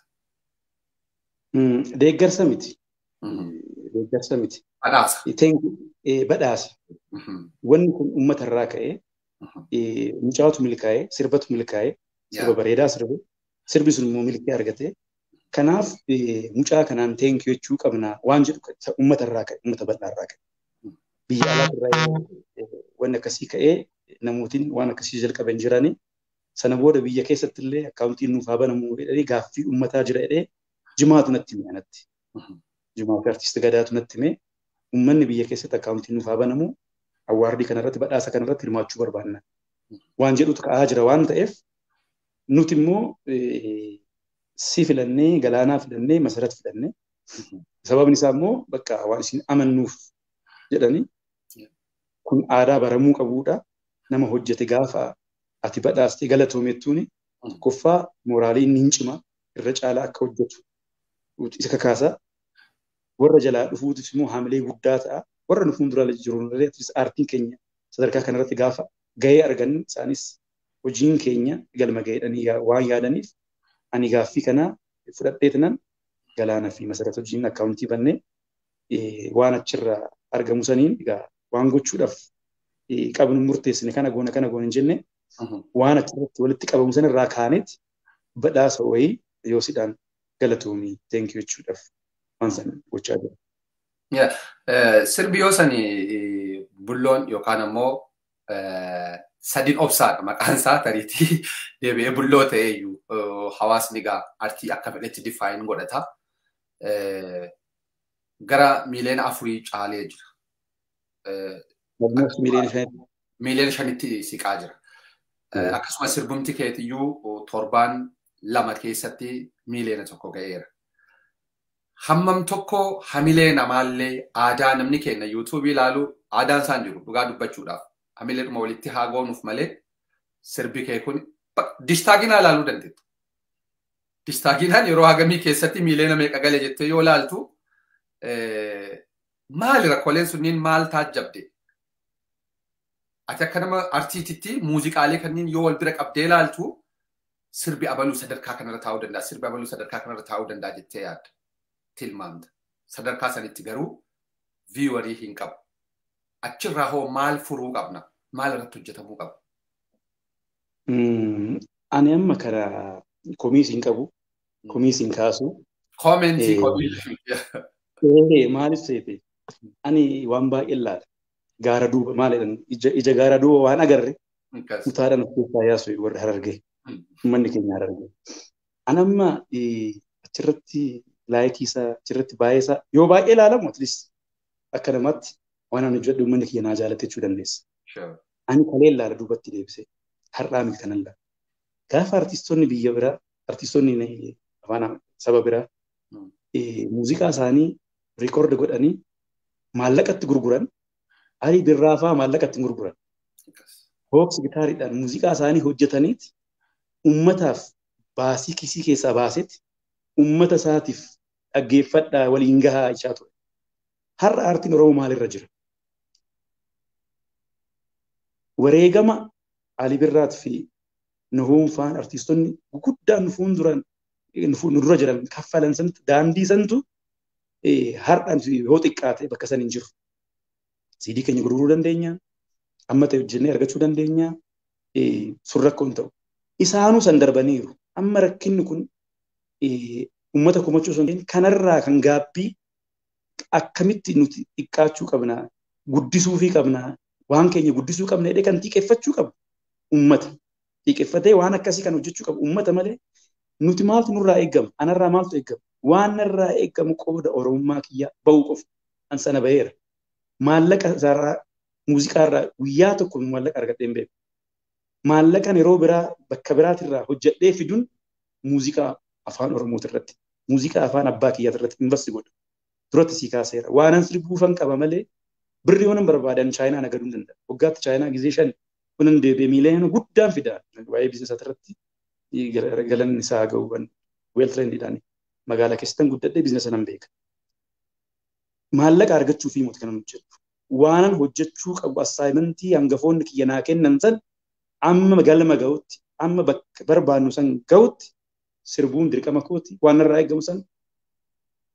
Deeggarsa miti. Deeggarsa miti. Badhaasa. Badhaasa. Wanni kun uummata irraa ka'ee mucaatu milkaa'ee sirbatu milkaa'ee sirba bareedaa sirbe sirbi sun immoo milkii argate. Kanaaf mucaa kanaan thank you jechuu qabna waan jedhu uummata irraa ka'e, uummata bal'aa irraa ka'e. Biyya alaa irraa wanni akkasii ka'ee namootiin waan akkasii jalqaban jiranii sana booda biyya keessatti illee akkaawuntiin nuuf haa banamu jedhanii gaaffii uummataa jira jedhee jimaatu natti hime anatti. Jimaatu artiist Gadaatu natti hime uummanni biyya keessatti akkaawuntiin nuuf haa banamu awwaardii kanarratti badhaasa kanarratti hirmaachuu barbaanna. Waan jedhutu ka'aa jira waan ta'eef nuti immoo si filannee Galaanaa filannee Masarat filannee sababni isaa immoo bakka waan isin amannuuf jedhanii kun aadaa baramuu qabuudha. Nama hojjete gaafa ati badhaastee galatoomettuuni tokkoffaa mooraalii inni hin cima irra caalaa akka hojjetu isa kakaasa. Warra jalaa dhufuutis immoo haamilee guddaa ta'a. Warra nu fuuldura jiru illee aartiin keenya sadarkaa kanarratti gaafa gahee argannu isaanis hojiin keenya galma gaheedhanii waan yaadaniif ani gaaffii kana fudhadheetinan Galaanaa fi Masarat hojiin akkaawuntii bannee waan achirraa argamu saniin egaa waan gochuudhaaf qabnu murteessine kana goona kana goona hin jenne waan achirratti walitti qabamu sanirraa kaaneet badhaasa wayii Yoosiidhaan galatoomii thank you jechuudhaaf waan sana gochaa jira. Sirbi yoo sani bulloon yookaan ammoo sadiin obsaadha maqaan isaa tariitii deebi'ee bulloo ta'eeyyuu hawaasni egaa artii akka fedhetti define godhata. Gara 4 miiliyoona caalee jira. 5 miiliyoona. 5 miiliyoona siqaa jira. Akkasumas sirbumti keetiyyuu torbaan 2 keessatti 1 miiliyoona ga'eera. Hammam tokko hamilee namaallee aadaa namni keenya yuutuubii ilaalu aadaan isaan jiru dhugaa dubbachuudhaaf hamileedhuma walitti haa goonuuf malee sirbi kee kun dishtaaginaa ilaaluu dandeetta. Dishtaaginaan yeroo hagamii keessatti miiliyoona meeqa gale jettee yoo ilaaltu maali rakkooleen sunniin maal taajjabde? Ati akka nama artiititti muuziqaalee kanneen yoo wal bira qabdee ilaaltu sirbi abaluu sadarkaa kanarra taa'uu danda'a, sirbi abaluu sadarkaa kanarra taa'uu danda'a jettee yaadda. Tilmaamta. Sadarkaa sanitti garuu viewerii hin qabu. Achirraa hoo maal furuu qabna? Maal irratti hojjetamuu qaba? Ani amma kana komiis hin qabu. Komiis hin kaasu. Commentii komii. Maaliif seete? Ani waan baay'ee ilaala. Gaara duuba maal jedhan ija gaara duuba waan agarre mutaadhaan of keessaa yaasu warri Harargee. Uummanni keenya Harargee. Ani amma achirratti likeii isaa achirratti baay'ee isaa yoo baay'ee ilaalamu at least akka namaatti waan ani hojjedhu uummanni kiyya naa jaalatte jechuu dandeessa. Ani kalee ilaala duubatti deebisee har'aa miti kanan ilaala. Gaafa artistoonni biyya biraa artistoonni afaan saba biraa muuziqaa isaanii record godhanii maallaqatti gurguran Alii Birraa fa'aa maallaqatti gurguran. Box gitaariidhaan muuziqaa isaanii hojjetaniiti uummataaf baasii kisii keessaa baasetti uummata isaatiif dhaggeeffadhaa waliin gahaa jechaa ture. Har'a aartiin Oromoo maalirra jira? Wareegama Alii Birraat fi Nuhuun fa'aan artiistonni guguddaan nu fuulduran nu dura jiran kaffalan santu daandii santu har'aan yoo xiqqaate bakka san hin jiru. CD keenya gurguruu dandeenya. Amma ta'e hojjennee argachuu dandeenya. Sun rakkoo hin ta'u. Isaanuu san darbaniiru. Amma rakkinni kun uummata komachuu osoo hin ta'in kanarraa kan gaabbii akkamitti nuti xiqqaachuu qabna, guddisuufii qabna, waan keenya guddisuu qabna jedhee kan xiiqeffachuu qabu uummata. Xiiqeffatee waan akkasii kan hojjechuu qabu uummata malee nuti maaltu nurraa eegama? Anarraa maaltu eegama? Waan narraa eegamu qooda Oromummaa kiyyaa bahuu qofa. An sana baheera. Maallaqa isaarraa muuziqaarraa guyyaa tokko maallaqa argadhee hin beeku. Maallaqan yeroo biraa bakka biraatirraa hojjedhee fiduun muuziqaa afaan Oromooti irratti, muuziqaa afaan abbaa kiyyaati irratti invest godha. Duratti sii kaaseera. Waanan sirbuufan qaba malee birri yoon barbaadan Chaayinaa nagaduu hin danda'a. Waggaatti Chaayinaa gizee 5 kunan deebi'ee miiliyoona guddaan fida. Waa'ee biizinasa irratti galanni isaa ga'u well trainedidhaan magaalaa keessatti guddadhee biizinasa nan beeka. Maallaqa argachuu fi miti kanan hojjedhu. Waanan hojjechuu qabu assignmentii hangafoonni kiyya naa kennan san amma galma ga'utti amma bakka barbaannu san ga'utti sirbuun dirqama kooti waan narraa eegamu san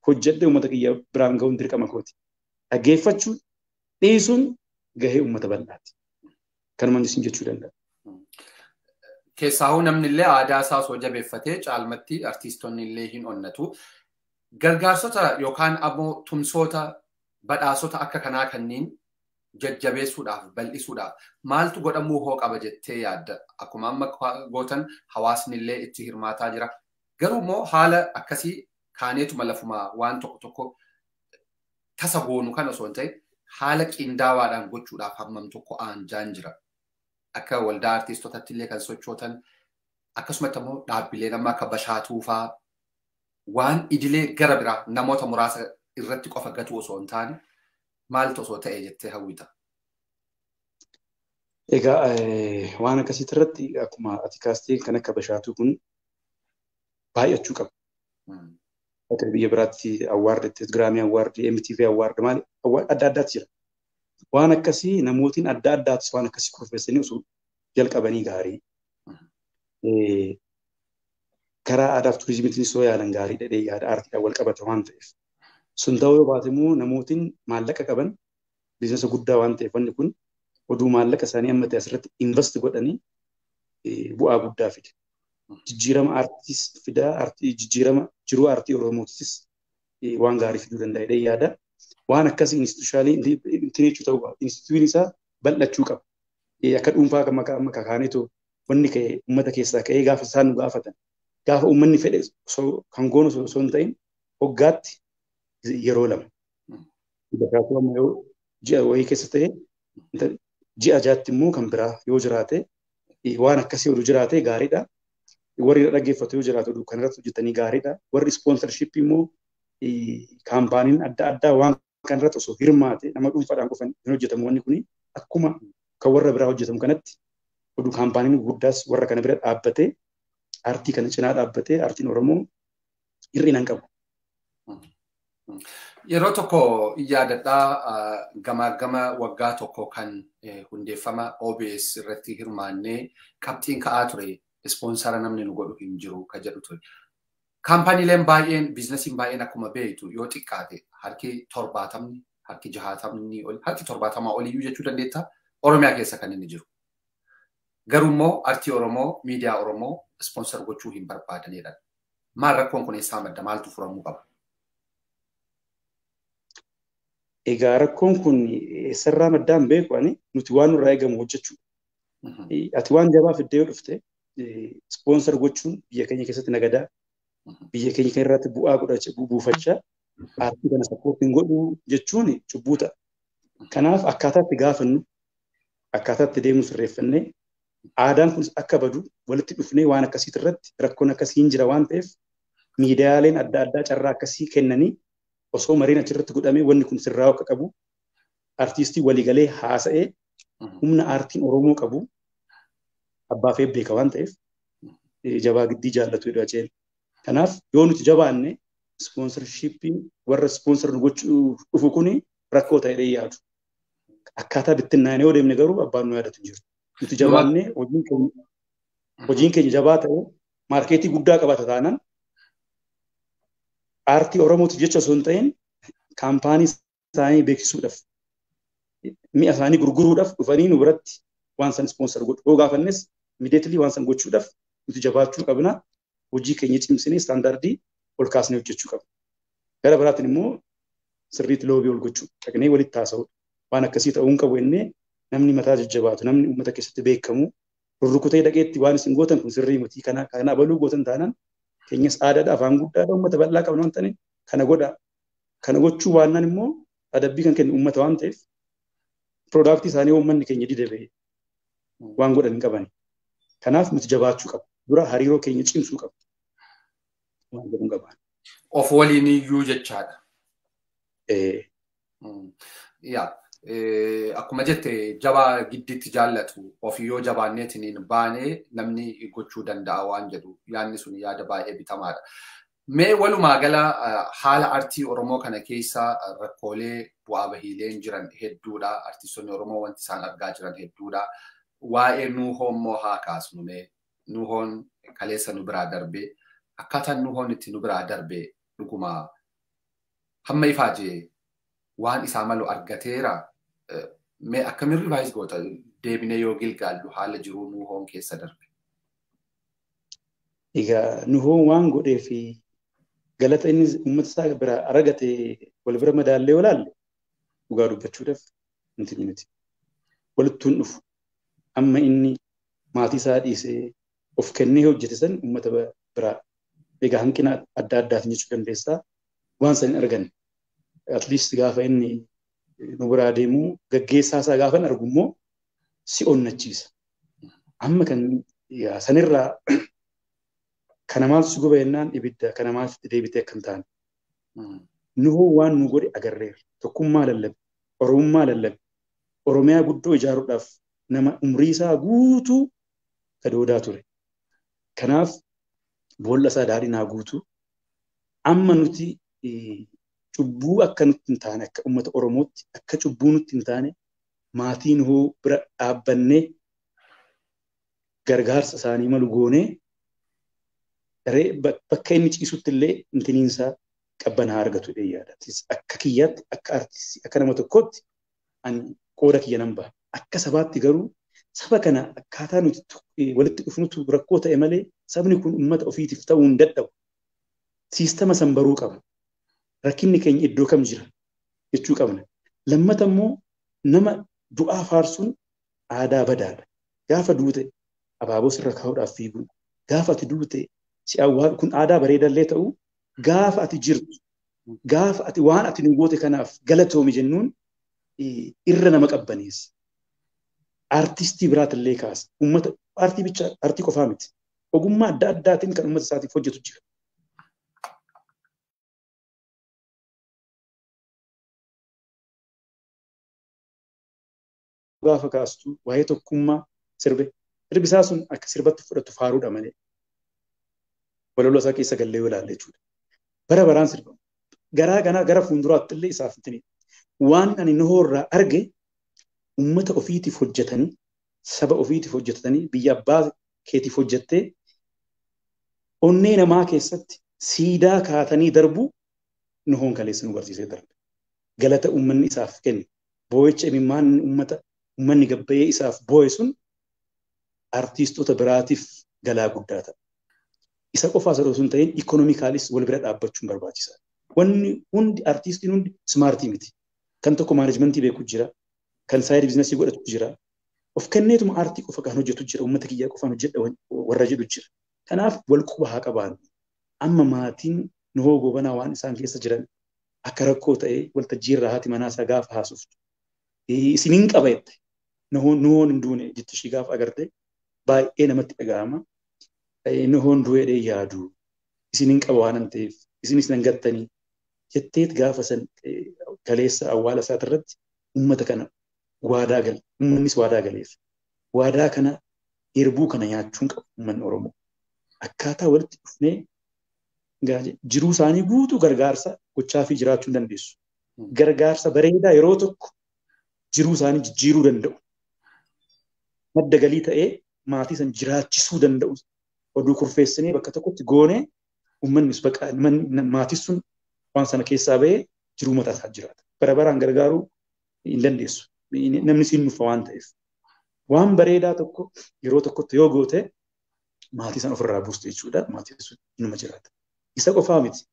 Hojjedhee uummata kiyya biraan ga'uun dirqama kooti. Dhaggeeffachuu dhiisuun gahee uummata bal'aati. Kanumaan isin jechuu danda'a. Keessaahuu namni illee aadaa isaa osoo jabeeffatee caalmatti artiistonni illee hin onnatu. Gargaarsota yookaan ammoo tumsoota badhaasota akka kanaa kanneen jajjabeessuudhaaf bal'isuudhaaf maaltu godhamuu hoo qaba jettee yaadda? Akkuma amma gootan hawaasni illee itti hirmaataa jira. Garuu immoo haala akkasii kaaneetuma lafumaa waan tokko tokko tasa goonu kan osoo hin ta'in haala qindaawaadhaan gochuudhaaf hammam tokko aanjaan jira. Akka waldaa artiistotatti illee kan sochootan akkasumatti immoo dhaabbileen amma akka Bashaatuu fa'aa waan idilee gara biraa namoota muraasa irratti qofa gatu osoo hin taane maaltu osoo ta'e jettee hawwita? Egaa waan akkasiitti irratti akkuma ati kaastee kan akka Bashaatuu kun baay'achuu qaba. Akka biyya biraatti awwaardi, Giraamii awwaardi, MTV awwaardi maali adda addaatu jira. Waan akkasii namootiin adda addaatis waan akkasii kurfeessanii osoo jalqabanii gaarii. Karaa aadaa fi turizimiitiin osoo yaalan gaarii dhedhee yaada aartiidhaan wal qabata waan ta'eef. Sun ta'uu yoo baate immoo namootiin maallaqa qaban biizinasa guddaa waan ta'eef wanni kun oduu maallaqa isaanii amma ta'e asirratti invest godhanii bu'aa guddaa fida. Jijjiirama aartiis fidaa, aartii jijjiirama jiruu aartii Oromootis waan gaarii fiduu danda'a jedhee yaada. Waan akkasii instituushaalii intinechuu ta'uu qaba. Instituutiin isaa bal'achuu qaba. Akka dhuunfaa kan maqaa kaaneetu wanni ka'e uummata keessaa ka'ee gaafa isaan nu gaafatan. Gaafa uummanni fedhe kan goonu osoo hin ta'in hoggaatti yeroo lama. Bashaatuu amma yoo ji'a wayii keessa ta'e ji'a jaatti immoo kan biraa yoo jiraate waan akkasii oduu jiraate gaariidha. Warri dhaggeeffatu yoo jiraate oduu kanarratti hojjetanii gaariidha. Warri ispoonsarshiippii immoo kaampaaniin adda addaa waan kanarratti osoo hirmaate nama dhuunfaadhaan qofan hin hojjetamu wanni kuni akkuma kan warra biraa hojjetamu kanatti oduu kaampaaniin guddaas warra kana bira dhaabbatee aartii kana cinaa dhaabbatee aartiin Oromoo hir'ina hin qabu. Yeroo tokko yaadadhaa gamaa gama waggaa tokko kan hundeeffama OBS irratti hirmaannee qabxiin ka'aa ture ispoonsara namni nu godhu hin jiru ka jedhu ture. Kaampaaniileen baay'een biizinasiin baay'een akkuma beektu yoo xiqqaate harki 70 harki 60 ol harki 70 oliyyuu jechuu dandeetta Oromiyaa keessa kan inni jiru. Garuu immoo aartii Oromoo miidiyaa Oromoo ispoonsar gochuu hin barbaadanidha. Maal rakkoon kun eessaa madda maaltu furamuu qaba? Egaa rakkoon kun eessarraa maddaan beeku ani nuti waan nurraa eegamu hojjechuudha. Ati waan jabaa fiddee yoo dhufte ispoonsar gochuun biyya keenya keessatti nagadaa biyya keenya kan irratti bu'aa godhachaa buufachaa aartii kana sappoortiin godhuu jechuun cubbuu ta'a. Kanaaf akkaataa itti gaafannu akkaataa itti deemnu sirreeffannee aadaan kunis akka badu walitti dhufnee waan akkasii irratti rakkoon akkasii hin jira waan ta'eef miidiyaaleen adda addaa carraa akkasii kennanii osoo mariin achirratti godhamee wanni kun sirraa akka qabu artiistii waliigalee haasa'ee humna aartiin Oromoo qabu abbaa fe'ee beeka waan ta'eef jabaa giddii jaallatu jedhu Haceen. Kanaaf yoo nuti jabaanne ispoonsarshiippiin warra ispoonsar nu gochuu dhufu kuni rakkoo ta'ee yaadu. Akkaataa bittinnaanee yoo deemne garuu abbaan nu yaadatu hin jiru. Nuti jabaannee hojiin keenya jabaa ta'e maarkeetii guddaa qabata taanaan aartii Oromootiif jecha osoo hin ta'in kaampaanii isaanii beeksisuudhaaf mi'a isaanii gurguruudhaaf dhufanii nu biratti waan san ispoonsar godhu. Yoo gaafannes immediately waan san gochuudhaaf nuti jabaachuu qabna. Hojii keenya cimsinee istaandardii ol kaasnee hojjechuu qabna. Gara biraatiin immoo sirriitti loobii ol gochuu dhaqnee walitti haasa'uu waan akkasii ta'uu hin qabu jennee namni mataa jajjabaatu namni uummata keessatti beekamu rurrukutee dhaqeetti waan isin gootan kun sirrii miti kana kana abaluu gootan taanaan keenyas aadaadha afaan guddaadha uummata bal'aa qabna waan ta'eef kana godha kana gochuu waannaan immoo adabbii kan kennu uummata waan ta'eef piroodaaktii isaanii uummanni keenya dide ba'e waan godhan hin qabani. Kanaaf nuti jabaachuu qabna. Dura hariiroo keenya cimsuu qabna. Waan jedhu hin qaban. Of waliin iyyuu jechaadha. Yaa akkuma jette jabaa giddiitti jaallatu ofii yoo jabaanneetiin baanee namni gochuu danda'a waan jedhu yaadni sun yaada baay'ee bitamaadha. Mee walumaa gala haala aartii Oromoo kana keessa rakkoolee bu'aa bahiileen jiran hedduudha. Artistoonni Oromoo wanti isaan argaa jiran hedduudha. Waa'ee Nuuhoo immoo haa kaasnu mee Nuuhoon kaleessa nu biraa darbee akkaataan Nuuhoon itti nu biraa darbee dhuguma Hamma ifaajee waan isaa malu argateera. Mee akkamiin revise goota deebinee yoo gilgaallu haala jiruu Nuhoon keessa darbe? Egaa Nuhoon waan godhee fi galata inni uummata isaa bira argate wal bira madaallee olaalle dhugaa dubbachuudhaaf wanti miti. Walittuun dhufu. Amma inni maatii isaa dhiisee of kennee hojjete san uummata biraa egaa hanqina adda addaatiin jechuu dandeessaa waan san hin arganne. At least gaafa inni nu biraa deemu gaggeessaa isaa gaafa argu immoo si onnachiisa. Amma kan sanirraa kana maaltu si guba jennaan ibidda kana maaltu deebitee akka hin taane. Nuhoo waan nu godhe agarreera. Tokkummaa lallabe, Oromummaa lallabe, Oromiyaa guddoo ijaaruudhaaf nama umrii isaa guutuu gadoodaa ture. Kanaaf boolla isaa daadhinaa guutuu amma nuti cubbuu akka nutti hin taane akka uummata Oromootti akka cubbuu nutti hin taane maatii Nuhoo bira dhaabbannee gargaarsa isaanii malu goonee bakka inni ciisutti illee intiniinsaa qabbanaa argatu yaada. Akka kiyyaatti akka artistii akka nama tokkootti ani qooda kiyya nan baha. Akka sabaatti garuu saba kana akkaataa nuti walitti dhufnutu rakkoo ta'e malee sabni kun uummata ofiitiif ta'uu hin dadhabu. Siistama san baruu qaba. Rakkinni keenya iddoo kam jira jechuu qabna. Lammata immoo nama du'aa faarsuun aadaa badaadha. Gaafa duute abaaboo sirra kaa'uudhaaf fiiguun, gaafa ati duute si awwaalu kun aadaa bareedallee ta'u gaafa ati jirtu gaafa ati waan ati nu goote kanaaf galatoomi jennuun irra nama qabbaneessa. Artistii biraatillee kaasa. Uummata aartii bicha aartii qofaa miti. Ogummaa adda addaatiin kan uummata isaatiif hojjetu jira. Gaafa kaastu waa'ee tokkummaa sirbe. Sirbi isaa sun akka sirbatti fudhatu faaruudha malee. Walaloo isaa keessa gallee ilaalle jechuudha. Bara baraan sirbamu. Garaa ganaa gara fuulduraatti illee isaaf hin waan ani Nuhoo irraa arge uummata ofiitiif hojjetanii saba ofiitiif hojjetanii biyya abbaa keetiif hojjettee onnee namaa keessatti siidaa kaatanii darbuu Nuhoon kaleessa nu barsiisee darbe. Galata uummanni isaaf kenne boo'icha imimmaan uummata uummanni gabbayee isaaf boo'e sun artiistota biraatiif galaa guddaa ta'a. Isa qofaas osoo hin ta'in ikonomikaalis wal bira dhaabbachuun barbaachisaadha. Wanni hundi artiistiin hundi smaartii miti. Kan tokko maanajimentii beeku jira, kan saayid biizinasii godhatu jira. Of kenneetuma aartii qofa kan hojjetu jira, uummata kiyyaa qofaan hojjedha warra jedhu jira. Kanaaf wal quba haa qabaannu. Amma maatiin Nuhoo Goobanaa waan isaan keessa jiran akka rakkoo ta'e waltajjii irraa haati manaa isaa gaafa haasoftu. Isiniin qaba jette. Nuhoon hin duune jetti ishii gaafa agarte baay'ee namatti dhaga'ama. Nuhoon du'eedhee yaadu. Isiniin qaba waan ta'eef isinis nan gattanii jetteet gaafa san kaleessa awwaala isaati irratti uummata kana waadaa gale. Uummannis waadaa galeef. Waadaa kana erbuu kana nyaachuun qabu uummanni Oromoo. Akkaataa walitti dhufnee jiruu isaanii guutuu gargaarsa gochaa fi jiraachuu hin dandeessu. Gargaarsa bareedaa yeroo tokko jiruu isaanii jijjiiruu danda'u. Madda galii ta'ee maatii san jiraachisuu danda'u. Oduu kurfeessinee bakka tokkotti goonee uummannis bakka maatiin sun waan sana keessaa bahee jiruu mataa isaa jiraata. Bara baraan gargaaruu hin dandeessu. Namni siin nufa waan ta'eef. Waan bareedaa tokko yeroo tokkotti yoo goote maatii san ofirraa buustu jechuudha. Maatiin sun inuma jiraata. Isa qofaa miti.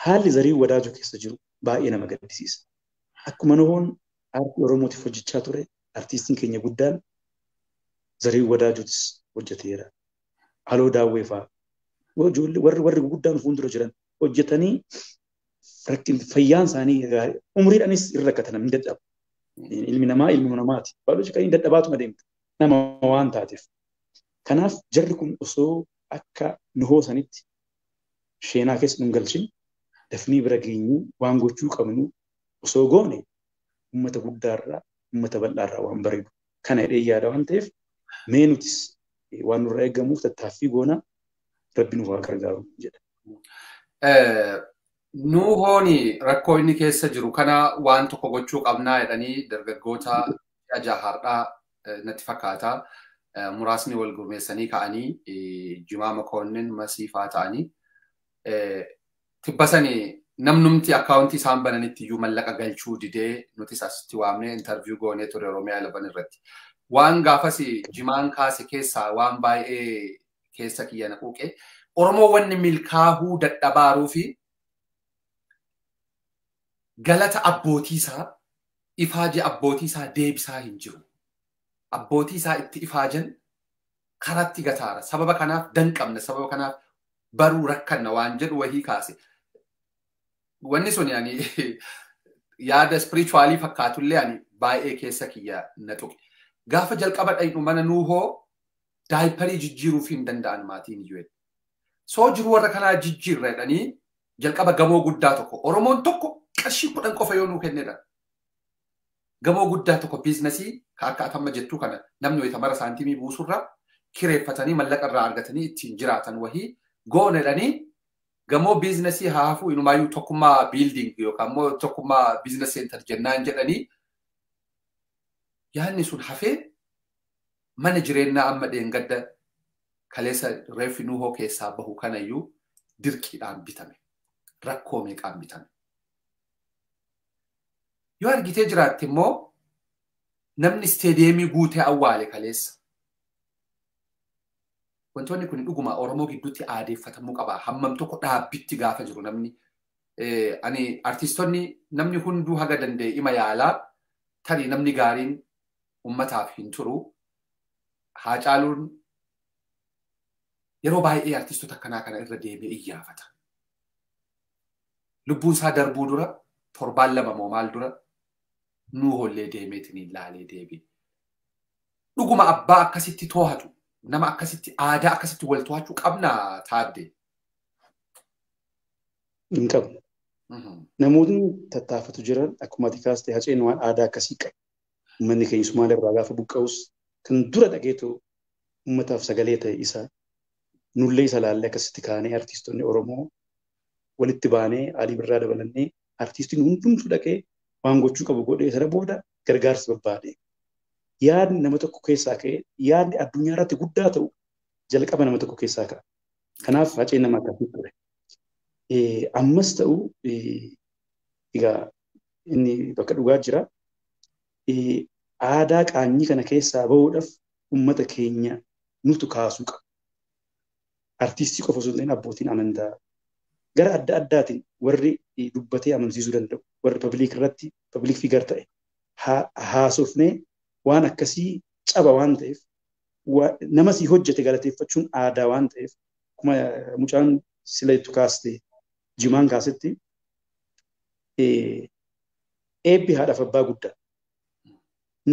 Haalli Zariin Wadaajoo keessa jiru baay'ee nama gaddisiisa. Akkuma Nuhoon aartii Oromootiif hojjechaa ture, artiistiin keenya guddaan Zariin Wadaajotis hojjeteera. Aloo Daawwee fa'aa. Ijoollee warri guguddaan fuuldura jiran hojjetanii fayyaan isaanii umriidhaanis irra rakkatan namni dadhabu. Ilmi namaa ilmi namaati. Baay'ee dadhabaatuma deemta. Nama waan taateef. Kanaaf jarri kun osoo akka Nuhoo sanitti sheenaa keessa nu galchin dafnii bira geenyuu waan gochuu qabnu osoo goone uummata guddaarraa uummata bal'aarraa waan bareedu. Kana jedhee yaada waan ta'eef mee nutis waan nurraa eegamuuf tattaaffii goona rabbi nu haa gargaaru jedha. Nuhoon rakkoo inni keessa jiru kana waan tokko gochuu qabnaa jedhanii dargaggoota jahaardhaa natti fakkaata. Muraasni wal gurmeessanii ka'anii Jimaa Makoonnin Masiifaa ta'anii tibbasanii Namnumti akkaawuntii isaan bananitti iyyuu mallaqa galchuu didee nutis asitti waamnee intarviiyuu goonee ture Oromiyaa 11 irratti. Waan gaafas jimaan kaase keessaa waan baay'ee keessa kiyya na quuqe. Oromoo wanni milkaahuu dadhabaaruu fi galata abbootii isaa ifaajee abbootii isaa deebisaa hin jiru. Abbootii isaa itti ifaajan karatti gataara. Sababa kanaaf danqabna, sababa kanaaf baruu rakkanna waan jedhu wahii kaase. Wanni sun ani yaada spirituaalii fakkaatullee ani baay'ee keessa kiyya na tuqe. Gaafa jalqaba dhaynu mana Nuuhoo daayiparii jijjiiruuf hin danda'an maatiin iyyuu. Soo jiru warra kanaa jijjiirra jedhanii jalqaba gamoo guddaa tokko Oromoon tokko qarshii 10 qofa yoo nuu kennedha. Gamoo guddaa tokko biizinasii akka atamma jettuu kana namni wayita mara saantimii buusurra kireeffatanii mallaqa irraa argatanii ittiin jiraatan wahii goone jedhanii gamoo biizinasii haa hafuu inumaayyuu tokkummaa biilding yookaan immoo tokkummaa biizines seentar jennaan jedhanii yaadni sun hafee mana jireenyaa amma dheengadda kaleessa reeffi Nuuhoo keessaa bahu kanayyuu dirqiidhaan bitame. Rakkoo meeqaan bitame. Yoo argitee jiraatte immoo namni isteediyeemii guutee awwaale kaleessa. Wantoonni kun dhuguma Oromoo gidduutti aadeeffatamuu qaba. Hammam tokko dhaabbitti gaafa jiru namni. Ani artiistonni namni hunduu haga danda'e ima yaalaa tarii namni gaariin ummataaf hin turu. Haacaaluun yeroo baay'ee artiistota akkanaa kana irra deemee iyyaafata. Lubbuun isaa darbuu dura torbaan lama moo maal dura Nuuhollee deemeetiin ilaalee deebi'e. Dhuguma abbaa akkasitti too'atu, nama akkasitti aadaa akkasitti wal to'achuu qabnaa Taaddee? Hin qabnu. Namootni tattaafatu jiran akkuma ati kaaste Haceen waan aadaa akkasii qaba. Uummanni keenya Sumaalee irraa gaafa buqqa'us kan dura dhaqeetu uummataaf sagalee ta'e isa nullee isa laallee akkasitti kaanee artiistonni Oromoo walitti baanee Alii Birraa dabalannee artiistiin hundumtuu dhaqee waan gochuu qabu godhee sana booda gargaarsa barbaade. Yaadni nama tokko keessaa ka'ee yaadni addunyaa irratti guddaa ta'u jalqaba nama tokko keessaa ka'a. Kanaaf Haceen nama akkasii ture. Ammas ta'u egaa inni bakka dhugaa jira. Aadaa qaanyii kana keessaa bahuudhaaf uummata keenya nutu kaasuu qaba. Artiistii qofa osoo hin ta'in abbootiin amantaa gara adda addaatiin warri dubbatee amansiisuu danda'u, warri pabliik irratti pabliik figar ta'e haasofnee waan akkasii caba waan ta'eef nama sii hojjete galateeffachuun aadaa waan ta'eef akkuma mucaan sila ittu kaaste jimaan kaasetti eebbi haadhaaf abbaa guddaa.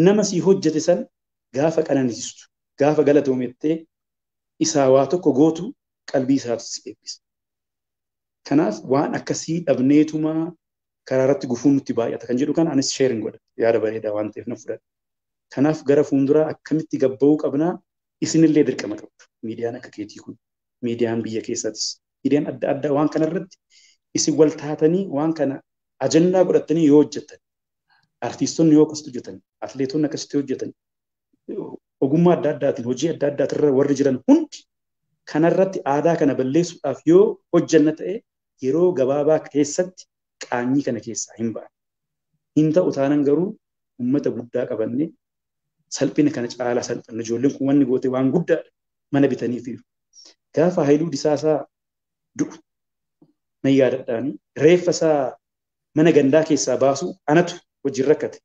Nama sii hojjete san gaafa qananiistu, gaafa galatoomettee isaa waa tokko gootu qalbii isaatu si eebbisa. Kanaaf waan akkasii dhabneetuma karaa irratti gufuun nutti baay'ata kan jedhu kana anis sheerin godha. Yaada bareedaa waan ta'eef na fudhadha. Kanaaf gara fuulduraa akkamitti gabba'uu qabnaa isinillee dirqama qabdu. Miidiyaan akka keetii kun, miidiyaan biyya keessattis, miidiyaan adda addaa waan kanarratti isin wal taatanii waan kana ajandaa godhattanii yoo hojjettan, artiistonni yoo akkasitti hojjetan, atleetonni akkasitti hojjetan, ogummaa adda addaatiin hojii adda addaatirra warri jiran hundi kanarratti aadaa kana balleessuudhaaf yoo hojjanna ta'e yeroo gabaabaa keessatti qaanyii kana keessaa hin ba'an. Hin ta'u taanan garuu uummata guddaa qabannee salphina kana caalaa salphanna. Ijoolleen kun wanni goote waan guddaadha. Mana bitaniifiiru. Gaafa Haayiluu Disaasaa du'u nan yaadadhaani reeffa isaa mana gandaa keessaa baasu anatu wajjin rakkate.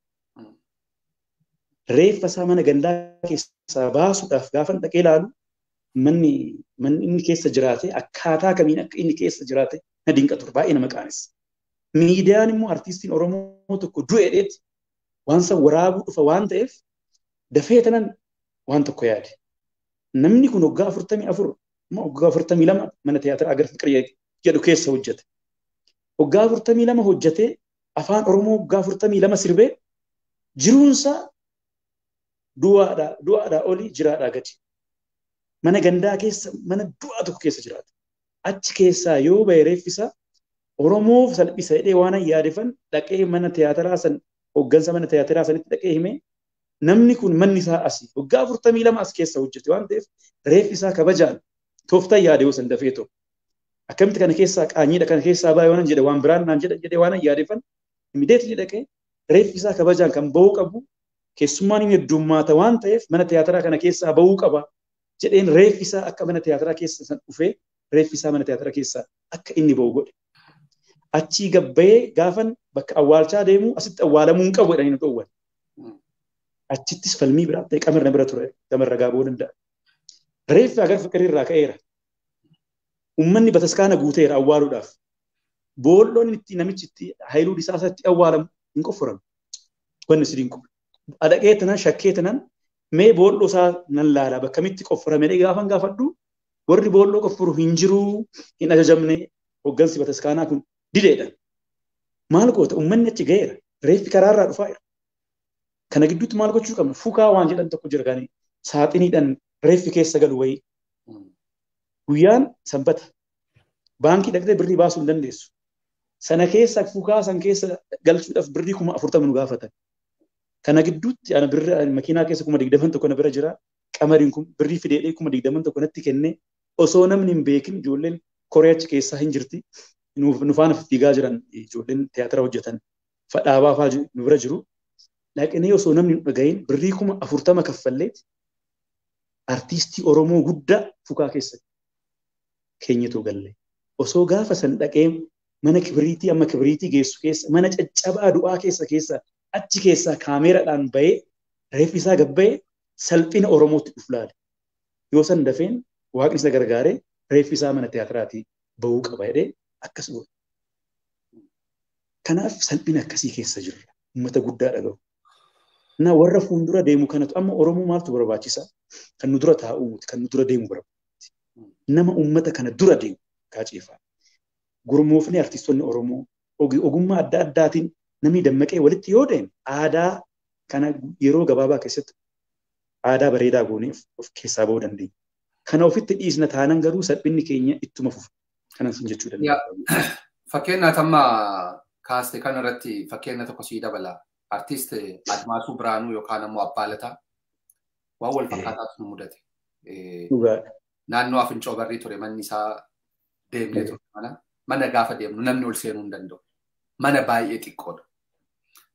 Reeffa isaa mana gandaa keessaa baasuudhaaf gaafa dhaqee ilaalu manni inni keessa jiraate akkaataa kamiin akka inni keessa jiraate na dinqa ture baay'ee nama qaanessa. Miidiyaan immoo artiistiin Oromoo tokko du'e dheetti waan san waraabuu dhufa waan ta'eef dafee tanan waan tokko yaade. Namni kun waggaa 44 waggaa 42 mana tiyaatira Agar Fiqir jedhu keessa hojjete. Waggaa 42 hojjetee afaan Oromoo waggaa 42 sirbee jiruunsaa du'aadhaa olii jiraadhaa gadi. Mana gandaa keessa mana du'aa tokko keessa jiraata. Achi keessaa yoo bahe reeffisaa Oromoof salphisa jedhee waan yaadefan dhaqee mana tiyaatiraa san hooggansa mana tiyaatiraa sanitti dhaqee himee namni kun manni isaa asii waggaa 42 as keessa hojjete waan ta'eef reeffi isaa kabajaan tooftaan yaade yoo san dafee ta'u. Akkamitti kana keessaa qaanyiidha kana keessaa baay'ee waan jedhe waan biraan naan jedhe waan yaadeffan immediately dhaqee reeffi isaa kabajaan kan bahuu qabu keessummaan inni heddummaata waan ta'eef mana tiyaatiraa kana keessaa bahuu qaba jedheen reeffi isaa akka mana tiyaatiraa keessa san dhufee reeffi isaa mana tiyaatiraa keessaa akka inni bahu godhe. Achii gabbayee gaafan bakka awwaalchaa deemu asitti awwaalamuu hin qabu jedhanii nu dhoowwan. Achittis falmii biraa ta'e qamarra bira ture qamarra gaabuu danda'a. Reeffi agar fiqirii irraa ka'eera. Uummanni bataskaana guuteera awwaaluudhaaf. Boolloon itti namichi itti Haayiluu Disaasaa itti awwaalamu hin qofforamu. Wanni si dinqu. Adaqee tanan shakkee tanan mee boolloo isaa nan laala bakka kamitti qofforame gaafan gaafadhu warri boolloo qofforu hin jiru hin ajajamne hoggansi bataskaanaa kun dideedha. Maal goota uummanni achi ga'eera. Reeffi karaarraa dhufaa jira. Kana gidduutti maal gochuu qabna? Fukaa waan jedhan tokko jira kan saaxiniidhaan reeffi keessa galu wayii. Guyyaan sanbata. Baankii dhaqxee birrii baasuu hin dandeessu. Sana keessa fukaa san keessa galchuudhaaf birrii 40,000 nu gaafatan. Kana gidduutti ana birrii makiinaa keessa 20,000 tokko na bira jira. Qamariin kun birrii fideedhee 20,000 tokko natti kennee osoo namni hin beekin ijoolleen koree achi keessaa hin jirti. Nu faana fiigaa jiran ijoolleen tiyaatira hojjetan fadhaabaa fa'aa nu bira jiru. Dhaqnee osoo namni hin dhagahin birrii 40,000 kaffallee artiistii Oromoo guddaa fukaa keessa keenyatu galle. Osoo gaafa san dhaqee mana kibiriitii amma kibiriitii geessu keessa mana caccabaa du'aa keessa achi keessaa kaameeraadhaan bahee reeffi isaa gabbayee salphina Oromootti dhufu laale. Yoo san dafeen waaqni isa gargaaree reeffi isaa mana tiyaatiraatii bahuu qaba jedhee akkas godhe. Kanaaf salphina akkasii keessa jirra. Uummata guddaa dhagahu. Na warra fuuldura deemu kanatu amma Oromoo maaltu barbaachisa? Kan nu dura taa'uu miti, kan nu dura deemu barbaachisa. Nama uummata kana dura deemu kaaceefaa. Gurmoofni artistoonni Oromoo ogummaa adda addaatiin namni dammaqee walitti yoo deeme aadaa kana yeroo gabaabaa keessatti aadaa bareedaa goonee of keessaa bahuu dandeenya. Kana ofitti dhiisna taanan garuu salphinni keenya ittuma fufa. Kanan sin jechuu danda'a. Fakkeenyaaf amma kaaste kanarratti fakkeenya tokko sii dabala. Artiist Admaasuu Biraanuu yookaan ammoo Abbaa Lataa waan wal fakkaataatu nu mudate. Naannoo Afincoo Barrii ture manni isaa deemnee ture mana. Mana gaafa deemnu namni ol seenuu hin danda'u. Mana baay'ee xiqqoodha.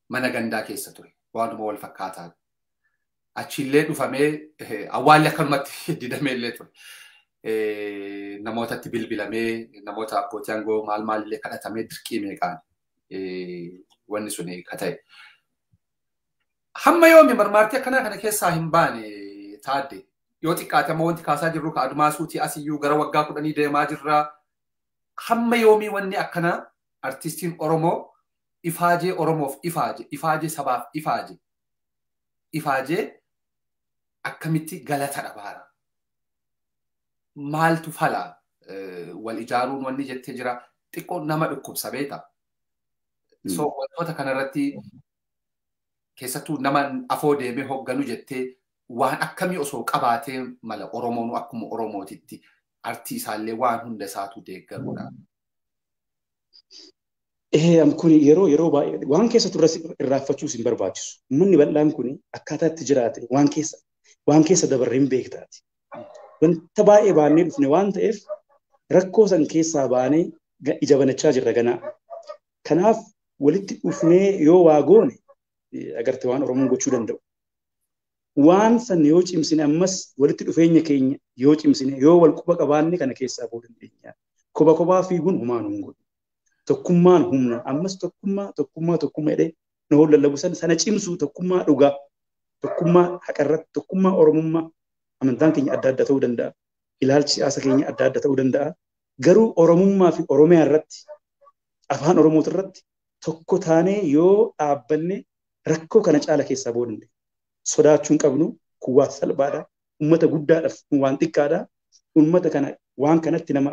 Mana gandaa keessa ture. Waanuma wal fakkaataa. Achiillee dhufamee awwaalli akkanumatti didamee illee ture. Namootatti bilbilamee namoota abbootii aangoo maal maalillee kadhatamee dirqii meeqaan wanni sun ka ta'e. Hamma yoomi marmaartii akkanaa kana keessaa hin baane taadde yoo xiqqaate amma wanti kaasaa jirru ka Admaasuuti asiyyuu gara waggaa 10 deemaa jirra. Hamma yoomii wanni akkanaa artistiin Oromoo ifaajee Oromoof ifaaje, ifaajee sabaaf ifaaje, ifaajee akkamitti galata dhabaara. Maaltu fala wal ijaaruun wanni jettee jira xiqqoo nama dhukkubsa beekta. So wantoota kanarratti keessattuu nama afoo deemee hoogganu jettee waan akkamii osoo qabaatee mala Oromoon akkuma Oromootitti artii isaallee waan hunda isaatu deeggaruudha. Kun yeroo baay'ee waan keessa turre irraanfachuus hin barbaachisu. Uummanni bal'aan kun akkaataa itti jiraate waan keessa dabarre hin beektaati. Wanta baay'ee baannee dhufne waan ta'eef rakkoo san keessaa baanee ija banachaa jirra ganaa. Kanaaf walitti dhufnee yoo waa goone agarte waan Oromoon gochuu danda'u. Waan san yoo cimsine ammas walitti dhufeenya keenya yoo cimsine yoo wal quba qabaanne kana keessaa bahuu dandeenya. Koba kobaa fiiguun homaa nu hin godhu. Tokkummaan humna ammas tokkummaa tokkummaa tokkummaa jedhee nu lallabu sana cimsuu tokkummaa dhugaa tokkummaa haqarratti tokkummaa Oromummaa amantaan keenya adda adda ta'uu danda'a. Ilaalchi siyaasa keenya adda adda ta'uu danda'a. Garuu Oromummaa fi Oromiyaa irratti afaan Oromooti irratti tokko taanee yoo dhaabbanne rakkoo kana caala keessaa bahuu dandeenya. Sodaachuu hin qabnu kun waan salphaadha. Uummata guddaadhaaf kun waan xiqqaadha. Uummata kana waan kanatti nama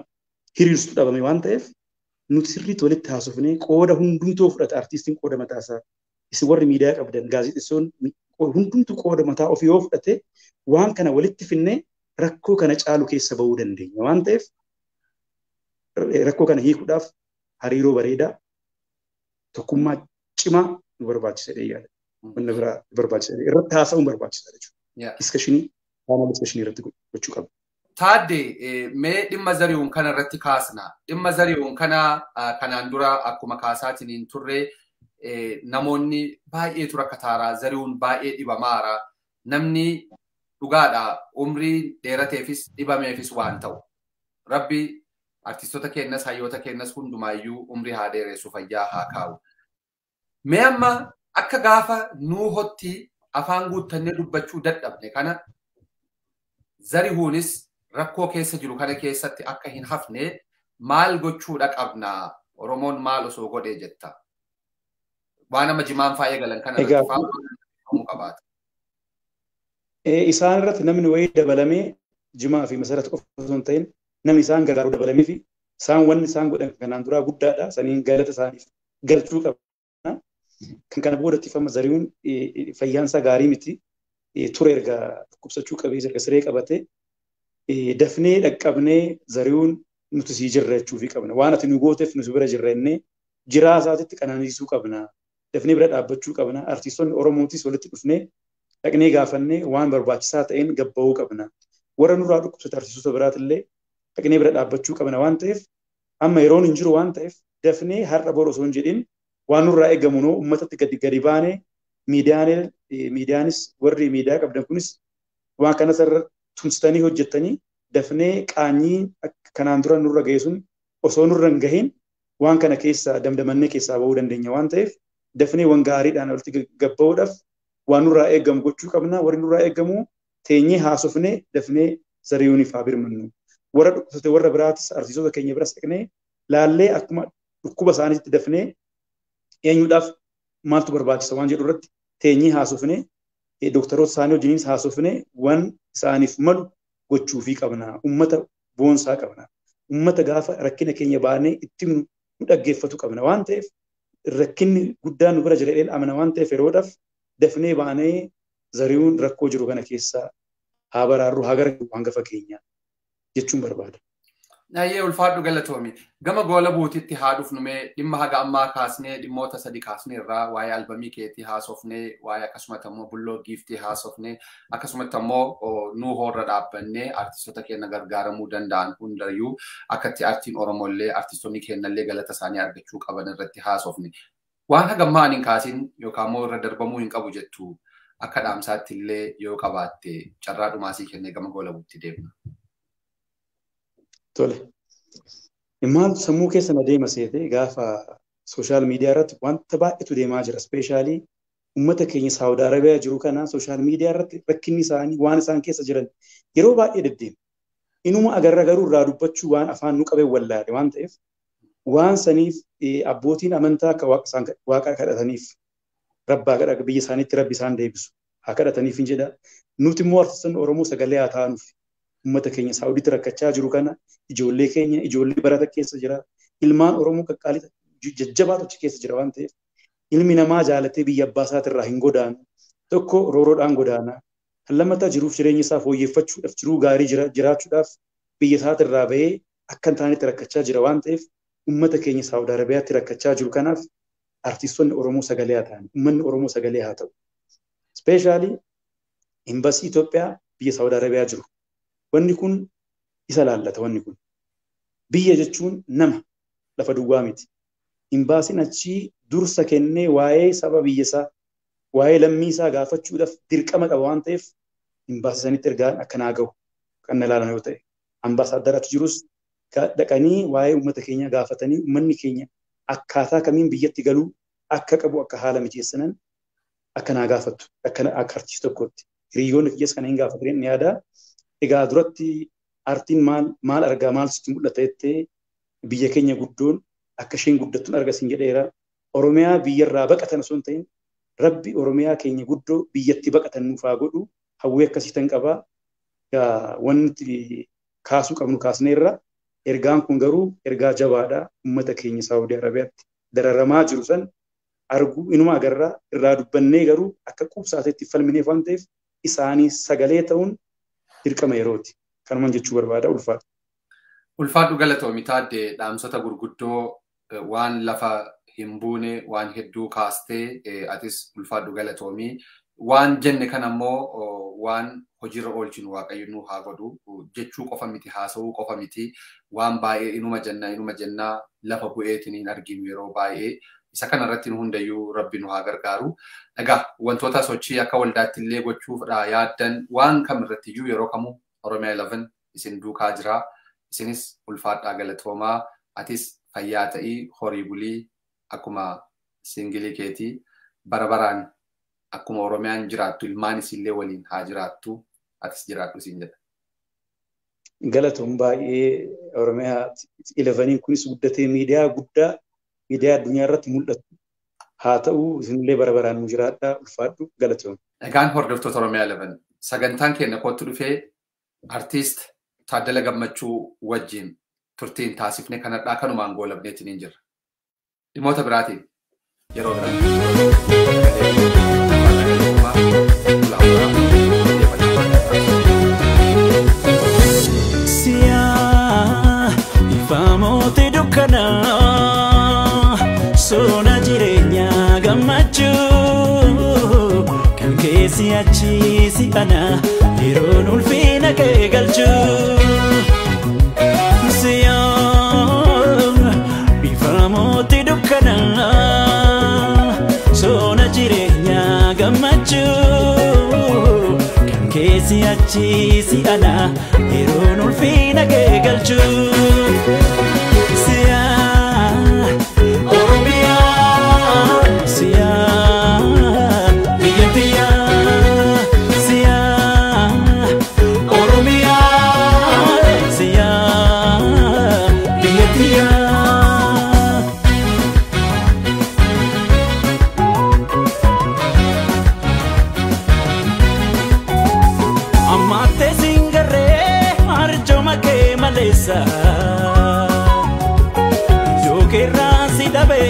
hiriirsu dhabame waan ta'eef nuti sirriitti walitti haasofnee qooda hundumtuu fudhata artiistiin qooda mataasaa. Isin warri miidiyaa qabdan gaazexeessoonni hundumtuu qooda mataa ofii yoo fudhate waan kana walitti finnee rakkoo kana caalu keessa bahuu dandeenya waan ta'eef rakkoo kana hiikuudhaaf hariiroo bareedaa tokkummaa cimaa nu barbaachisa jedhee yaada. Wanna biraa barbaachisa irratti haasa'uun barbaachisaadha jechuudha. Diskashinii paanel diskashinii irratti gochuu qabna. Taaddee, mee dhimma Zarihuun kana irratti kaasna. Dhimma Zarihuun kana kanaan dura akkuma kaasaatiin hin turre, namoonni baay'eetu rakkataaraa, Zarihuun baay'ee dhibamaara. Namni dhugaadha, umrii dheerateefis dhibameefis waan ta'u. Rabbi artistoota keenyas, hayyoota keenyas hundumaayyuu umrii haa dheeressu, fayyaa haa kaa'u. Mee amma akka gaafa Nuuhotti afaan guuttannee dubbachuu dadhabne kana, Zarihuunis rakkoo keessa jiru kana keessatti akka hin hafne maal gochuudha qabna? Oromoon maal osoo godhee jetta? Waan nama jimaan faaya galan kana irratti fa'aa qabaata. Isaan irratti namni wayii dabalamee, Jimaa fi Masarata qofa osoo hin ta'in, namni isaan gargaaru dabalamee fi isaan wanni isaan godhan kanaan duraa guddaadha. Saniin galata isaaniif galchuu qabna. Kan kana booda ittifama, Zarihuun fayyaan isaa gaarii miti. Ture erga dhukkubsachuu qabee, erga siree qabatee, dafnee dhaqqabnee Zarihuun nuti sii jirra jechuufii qabna. Waan ati nu gooteef nuti bira jirra jennee jiraa isaatitti qananiisuu qabna. Dafnee bira dhaabbachuu qabna. Artiistonni Oromootis walitti dhufnee dhaqnee gaafannee waan barbaachisaa ta'een gabba'uu qabna. Warra nurraa dhukkubsate artiistota biraatillee dhaqnee bira dhaabbachuu qabna waan ta'eef, amma yeroon hin jiru waan ta'eef, dafnee har'a boru osoo hin jedhin waan nurraa eegamu noo uummatatti gadi gadi baanee, miidiyaanis, warri miidiyaa qabdan kunis waan kanas irra tumsitanii hojjettanii, dafnee qaanyii kanaan dura nurra ga'e sun osoo nurra hin gahin waan kana keessa damdamannee keessaa bahuu dandeenya waan ta'eef, dafnee waan gaariidhaan walitti gabba'uudhaaf waan nurraa eegamu gochuu qabna. Warri nurraa eegamu teenyee haasofnee dafnee Zarihuuniif haa birmannu. Warra dhukkubsate warra biraatis, artistoota keenya biras dhaqnee laallee, akkuma dhukkuba isaaniitti dafnee eenyuudhaaf maaltu barbaachisa waan jedhu irratti teenyee haasofnee, dooktaroota isaanii wajjiniis haasofnee waan isaaniif malu gochuufii qabna. Uummata boonsaa qabna. Uummata gaafa rakkina keenya baanee itti nu dhaggeeffatu qabna waan ta'eef, rakkinni guddaan nu bira jira jedheen amana waan ta'eef, yeroodhaaf dafnee baanee Zarihuun rakkoo jiru kana keessaa haa baraarru, haa gargaaru hangafa keenya jechuun barbaada. Nayyee, ulfaadhu, galatoomi. Gama goola buutitti haa dhufnu. Mee dhimma haga ammaa kaasnee, dhimmoota sadi kaasnee irraa, waa'ee albamii keetii haasofnee, waa'ee akkasumatti ammoo Bulloo Giiftii haasofnee, akkasumatti ammoo nuu horra dhaabbannee artistoota keenya gargaaramuu danda'an hundayyuu akkatti artiin Oromollee, artistoonni keenyallee galata isaanii argachuu qaban irratti haasofne. Waan haga ammaa ani hin kaasin yookaan immoo irra darbamuu hin qabu jettu akka dhaamsaatti illee yoo qabaatte, carraa dhumaasii kennee gama goola buutti deemna. Tole. Maaltu sammuu keessa na deema seete, gaafa social media irratti wanta baay'eetu deemaa jira. Especially uummata keenya Saawud Arabiyaa jiru kana social media irratti rakkinni isaanii, waan isaan keessa jiran yeroo baay'ee deddeema. Inuma agarra, garuu irraa dubbachuu waan afaan nu qabee wallaale waan ta'eef, waan saniif abbootiin amantaa akka waaqa kadhataniif, rabbaa kadha, biyya isaaniitti rabbi isaan deebisu haa kadhataniif hin jedha. Nuti immoo artistoonni Oromoo sagalee haa taanuuf. Uummata keenya Saawuditti rakkachaa jiru kana, ijoollee keenya, ijoollee barata keessa jira. Ilmaan Oromoo qaqqaalii jajjabaatu achi keessa jira waan ta'eef, ilmi namaa jaalatee biyya abbaa isaatirraa hin godaanu. Tokko rooroodhaan godaana. Kan lammataa jiruuf jireenya isaa fooyyeffachuudhaaf, jiruu gaarii jiraachuudhaaf biyya isaatirraa bahee akka hin taanetti rakkachaa jira waan ta'eef, uummata keenya Saawud Arabiyaatti rakkachaa jiru kanaaf artistoonni Oromoo sagalee haa ta'an. Uummanni Oromoo sagalee haa ta'u. Especially imbasii Itoophiyaa biyya Saawud Arabiyaa jiru. Wanni kun isa laallata wanni kun. Biyya jechuun nama, lafa duwwaa miti. Imbaasiin achii dursa kennee waa'ee saba biyya isaa, waa'ee lammii isaa gaafachuudhaaf dirqama qaba waan ta'eef, imbaasii sanitti ergaan akkanaa gahu kan na ilaalan yoo ta'e. Ambaasaaddara achi jirus dhaqanii waa'ee uummata keenyaa gaafatanii, uummanni keenya akkaataa kamiin biyyatti galuu akka qabu akka haala mijeessanan akka naa gaafattu akka artiistii tokkootti. Hiriyoonni kiyyas kana hin gaafatanii ni yaada. Egaa duratti aartiin maal maal argaa, maal sitti mul'ata jettee, biyya keenya guddoon akka isheen guddattuun argasiin jedheera. Oromiyaa biyyarraa baqatan osoo hin ta'in, Rabbi Oromiyaa keenya guddoo biyyatti baqatan nuuf haa godhu, hawwii akkasii tan qabaa. Egaa wanti kaasuu qabnu kaasneerra. Ergaan kun garuu ergaa jabaadha. Uummata keenya Saawudii Arabiyaatti dararamaa jiru san arguu inuma agarraa, irraa dubbannee garuu akka quubsaateetti falmineef waan ta'eef, isaanii sagalee ta'uun dirqama yerooti. Kanumaan jechuu barbaada, ulfaadha. Ulfaadhu, galatoomi Taaddee, dhaamsota gurguddoo waan lafa hin buune waan hedduu kaastee, atis ulfaadhu, galatoomii. Waan jenne kan ammoo waan hojiirra oolchinu Waaqayyo nu haa godhu jechuu qofa miti, haasa'uu qofa miti, waan baay'ee inuma jennaa lafa bu'eetiin hin arginu yeroo baay'ee. Isa kanarratti nu hundayyuu Rabbi nu haa gargaaru. Egaa wantoota sochii akka waldaatti illee gochuufdha yaaddan waan kamirratti iyyuu yeroo kamuu Oromiyaa 11 isin duukaa jira. Isinis ulfaadhaa, galatoomaa. Atis fayyaa ta'ii, horii bulii, akkuma singilii keetii bara baraan akkuma Oromiyaan jiraattu ilmaan isillee waliin haa jiraattu, atis jiraadhu siin jedha. Galatoon baay'ee. Oromiyaa 11 kunis guddatee miidiyaa guddaa, miidiyaa addunyaa irratti mul'atu haa ta'u. Isinillee bara baraan nu jiraadhaa, ulfaadhu, galatoon. Egaan hordoftoota Oromiyaa 11, sagantaan keenya kootu dhufee artiist Taaddala Gammachuu wajjin turtiin taasifne kanadhaa kanumaan goolabneetiin hin jirra. Dhimmoota biraatiin yeroo biraa. Siyaa ifaamooti dukkanaa sona jireenyaa gammachuu kan keessi achi si ana yeroon ulfina kee galchuu. Siyaa ifaamooti dukkanaa sona jireenyaa gammachuu kan keessi achi si ana yeroon ulfina kee galchuu. Siyaa Oromiyaa, siyaa biyya tiyyaa, siyaa Oromiyaa, siyaa biyya tiyyaa. Ammattee singarree arjooma kee maleessa. Iddoo keerraa si dhabe,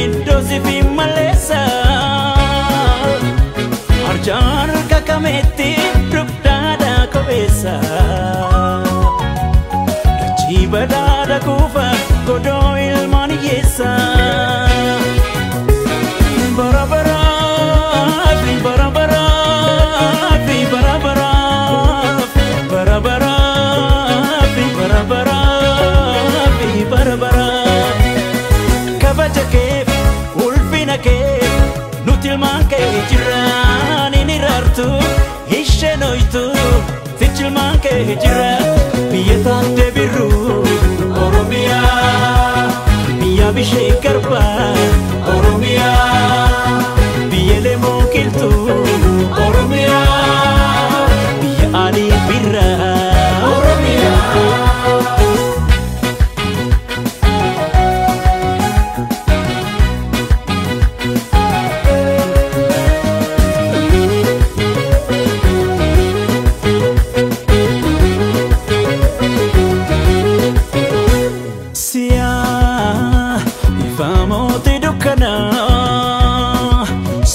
iddoo si fi maleessa. Arjaan harka kameetti dugdaadhaa kopheessa. Dachii badhaadha kuufa godoo ilmaan hiyyeessa. Bara baraaf, bara baraaf, bara baraaf, bara baraaf, bara baraaf, bara baraaf. Kabaja keef, ulfina keef, nuti ilmaan kee jiraan hin iraartu, isheen hoytu, sichi ilmaan kee jira. Biyya taattee birruu Oromiyaa, biyya bishee garbaa Oromiyaa, biyya lemoo qilxuu Oromiyaa, biyya alii birraa Oromiyaa. Siyaa ifaamooti dukkanaa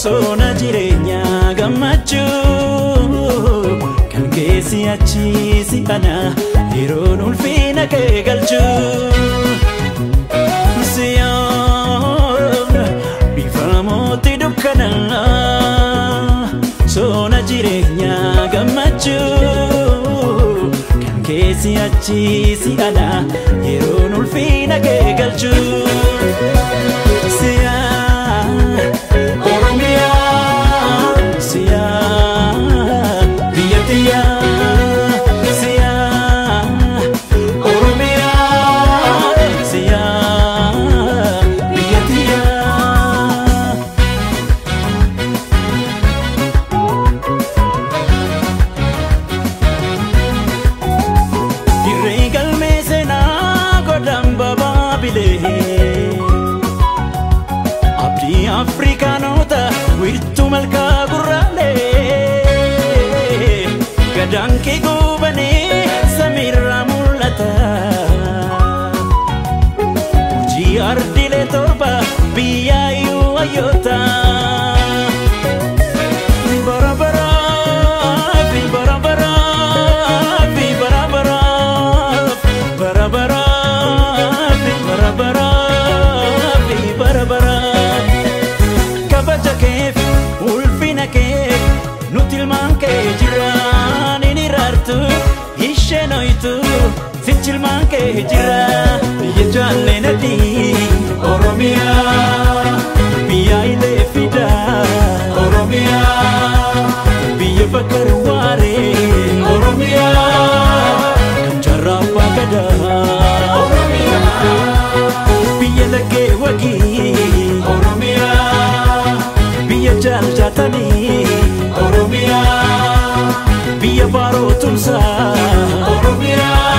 sona jireenyaa gammachuu kan keessi achi si ana yeroon ulfina kee galchuu. Siyaa ifaamooti dukkanaa sona jireenyaa gammachuu kan keessi achi si ana yeroon ulfina kee galchuu. Siyaa Oromiyaa, siyaa biyya tiyyaa, siyaa Oromiyaa, siyaa biyya tiyyaa. Dirree galmee seenaa godhan babaabilee. Abdii Afrikaanota wiirtuu malkaa gurraalee. Gadaan kee goobanii samiirraa mul'ata. Hojii ardiilee torba biyyaayyuu hayyoota. Bara baraaf, bara baraaf, bara baraaf, bara baraaf, bara baraaf, bara baraaf. Kabaja keef, ulfina keef, kee jira biyya jaallee nadii Oromiyaa biyya ilee fidaa Oromiyaa biyya bakar waaree Oromiyaa kan jaarraa abbaa gadaa Oromiyaa biyya laggee wagii Oromiyaa biyya jaal jaatanii Oromiyaa biyya baaroo tumsaa Oromiyaa.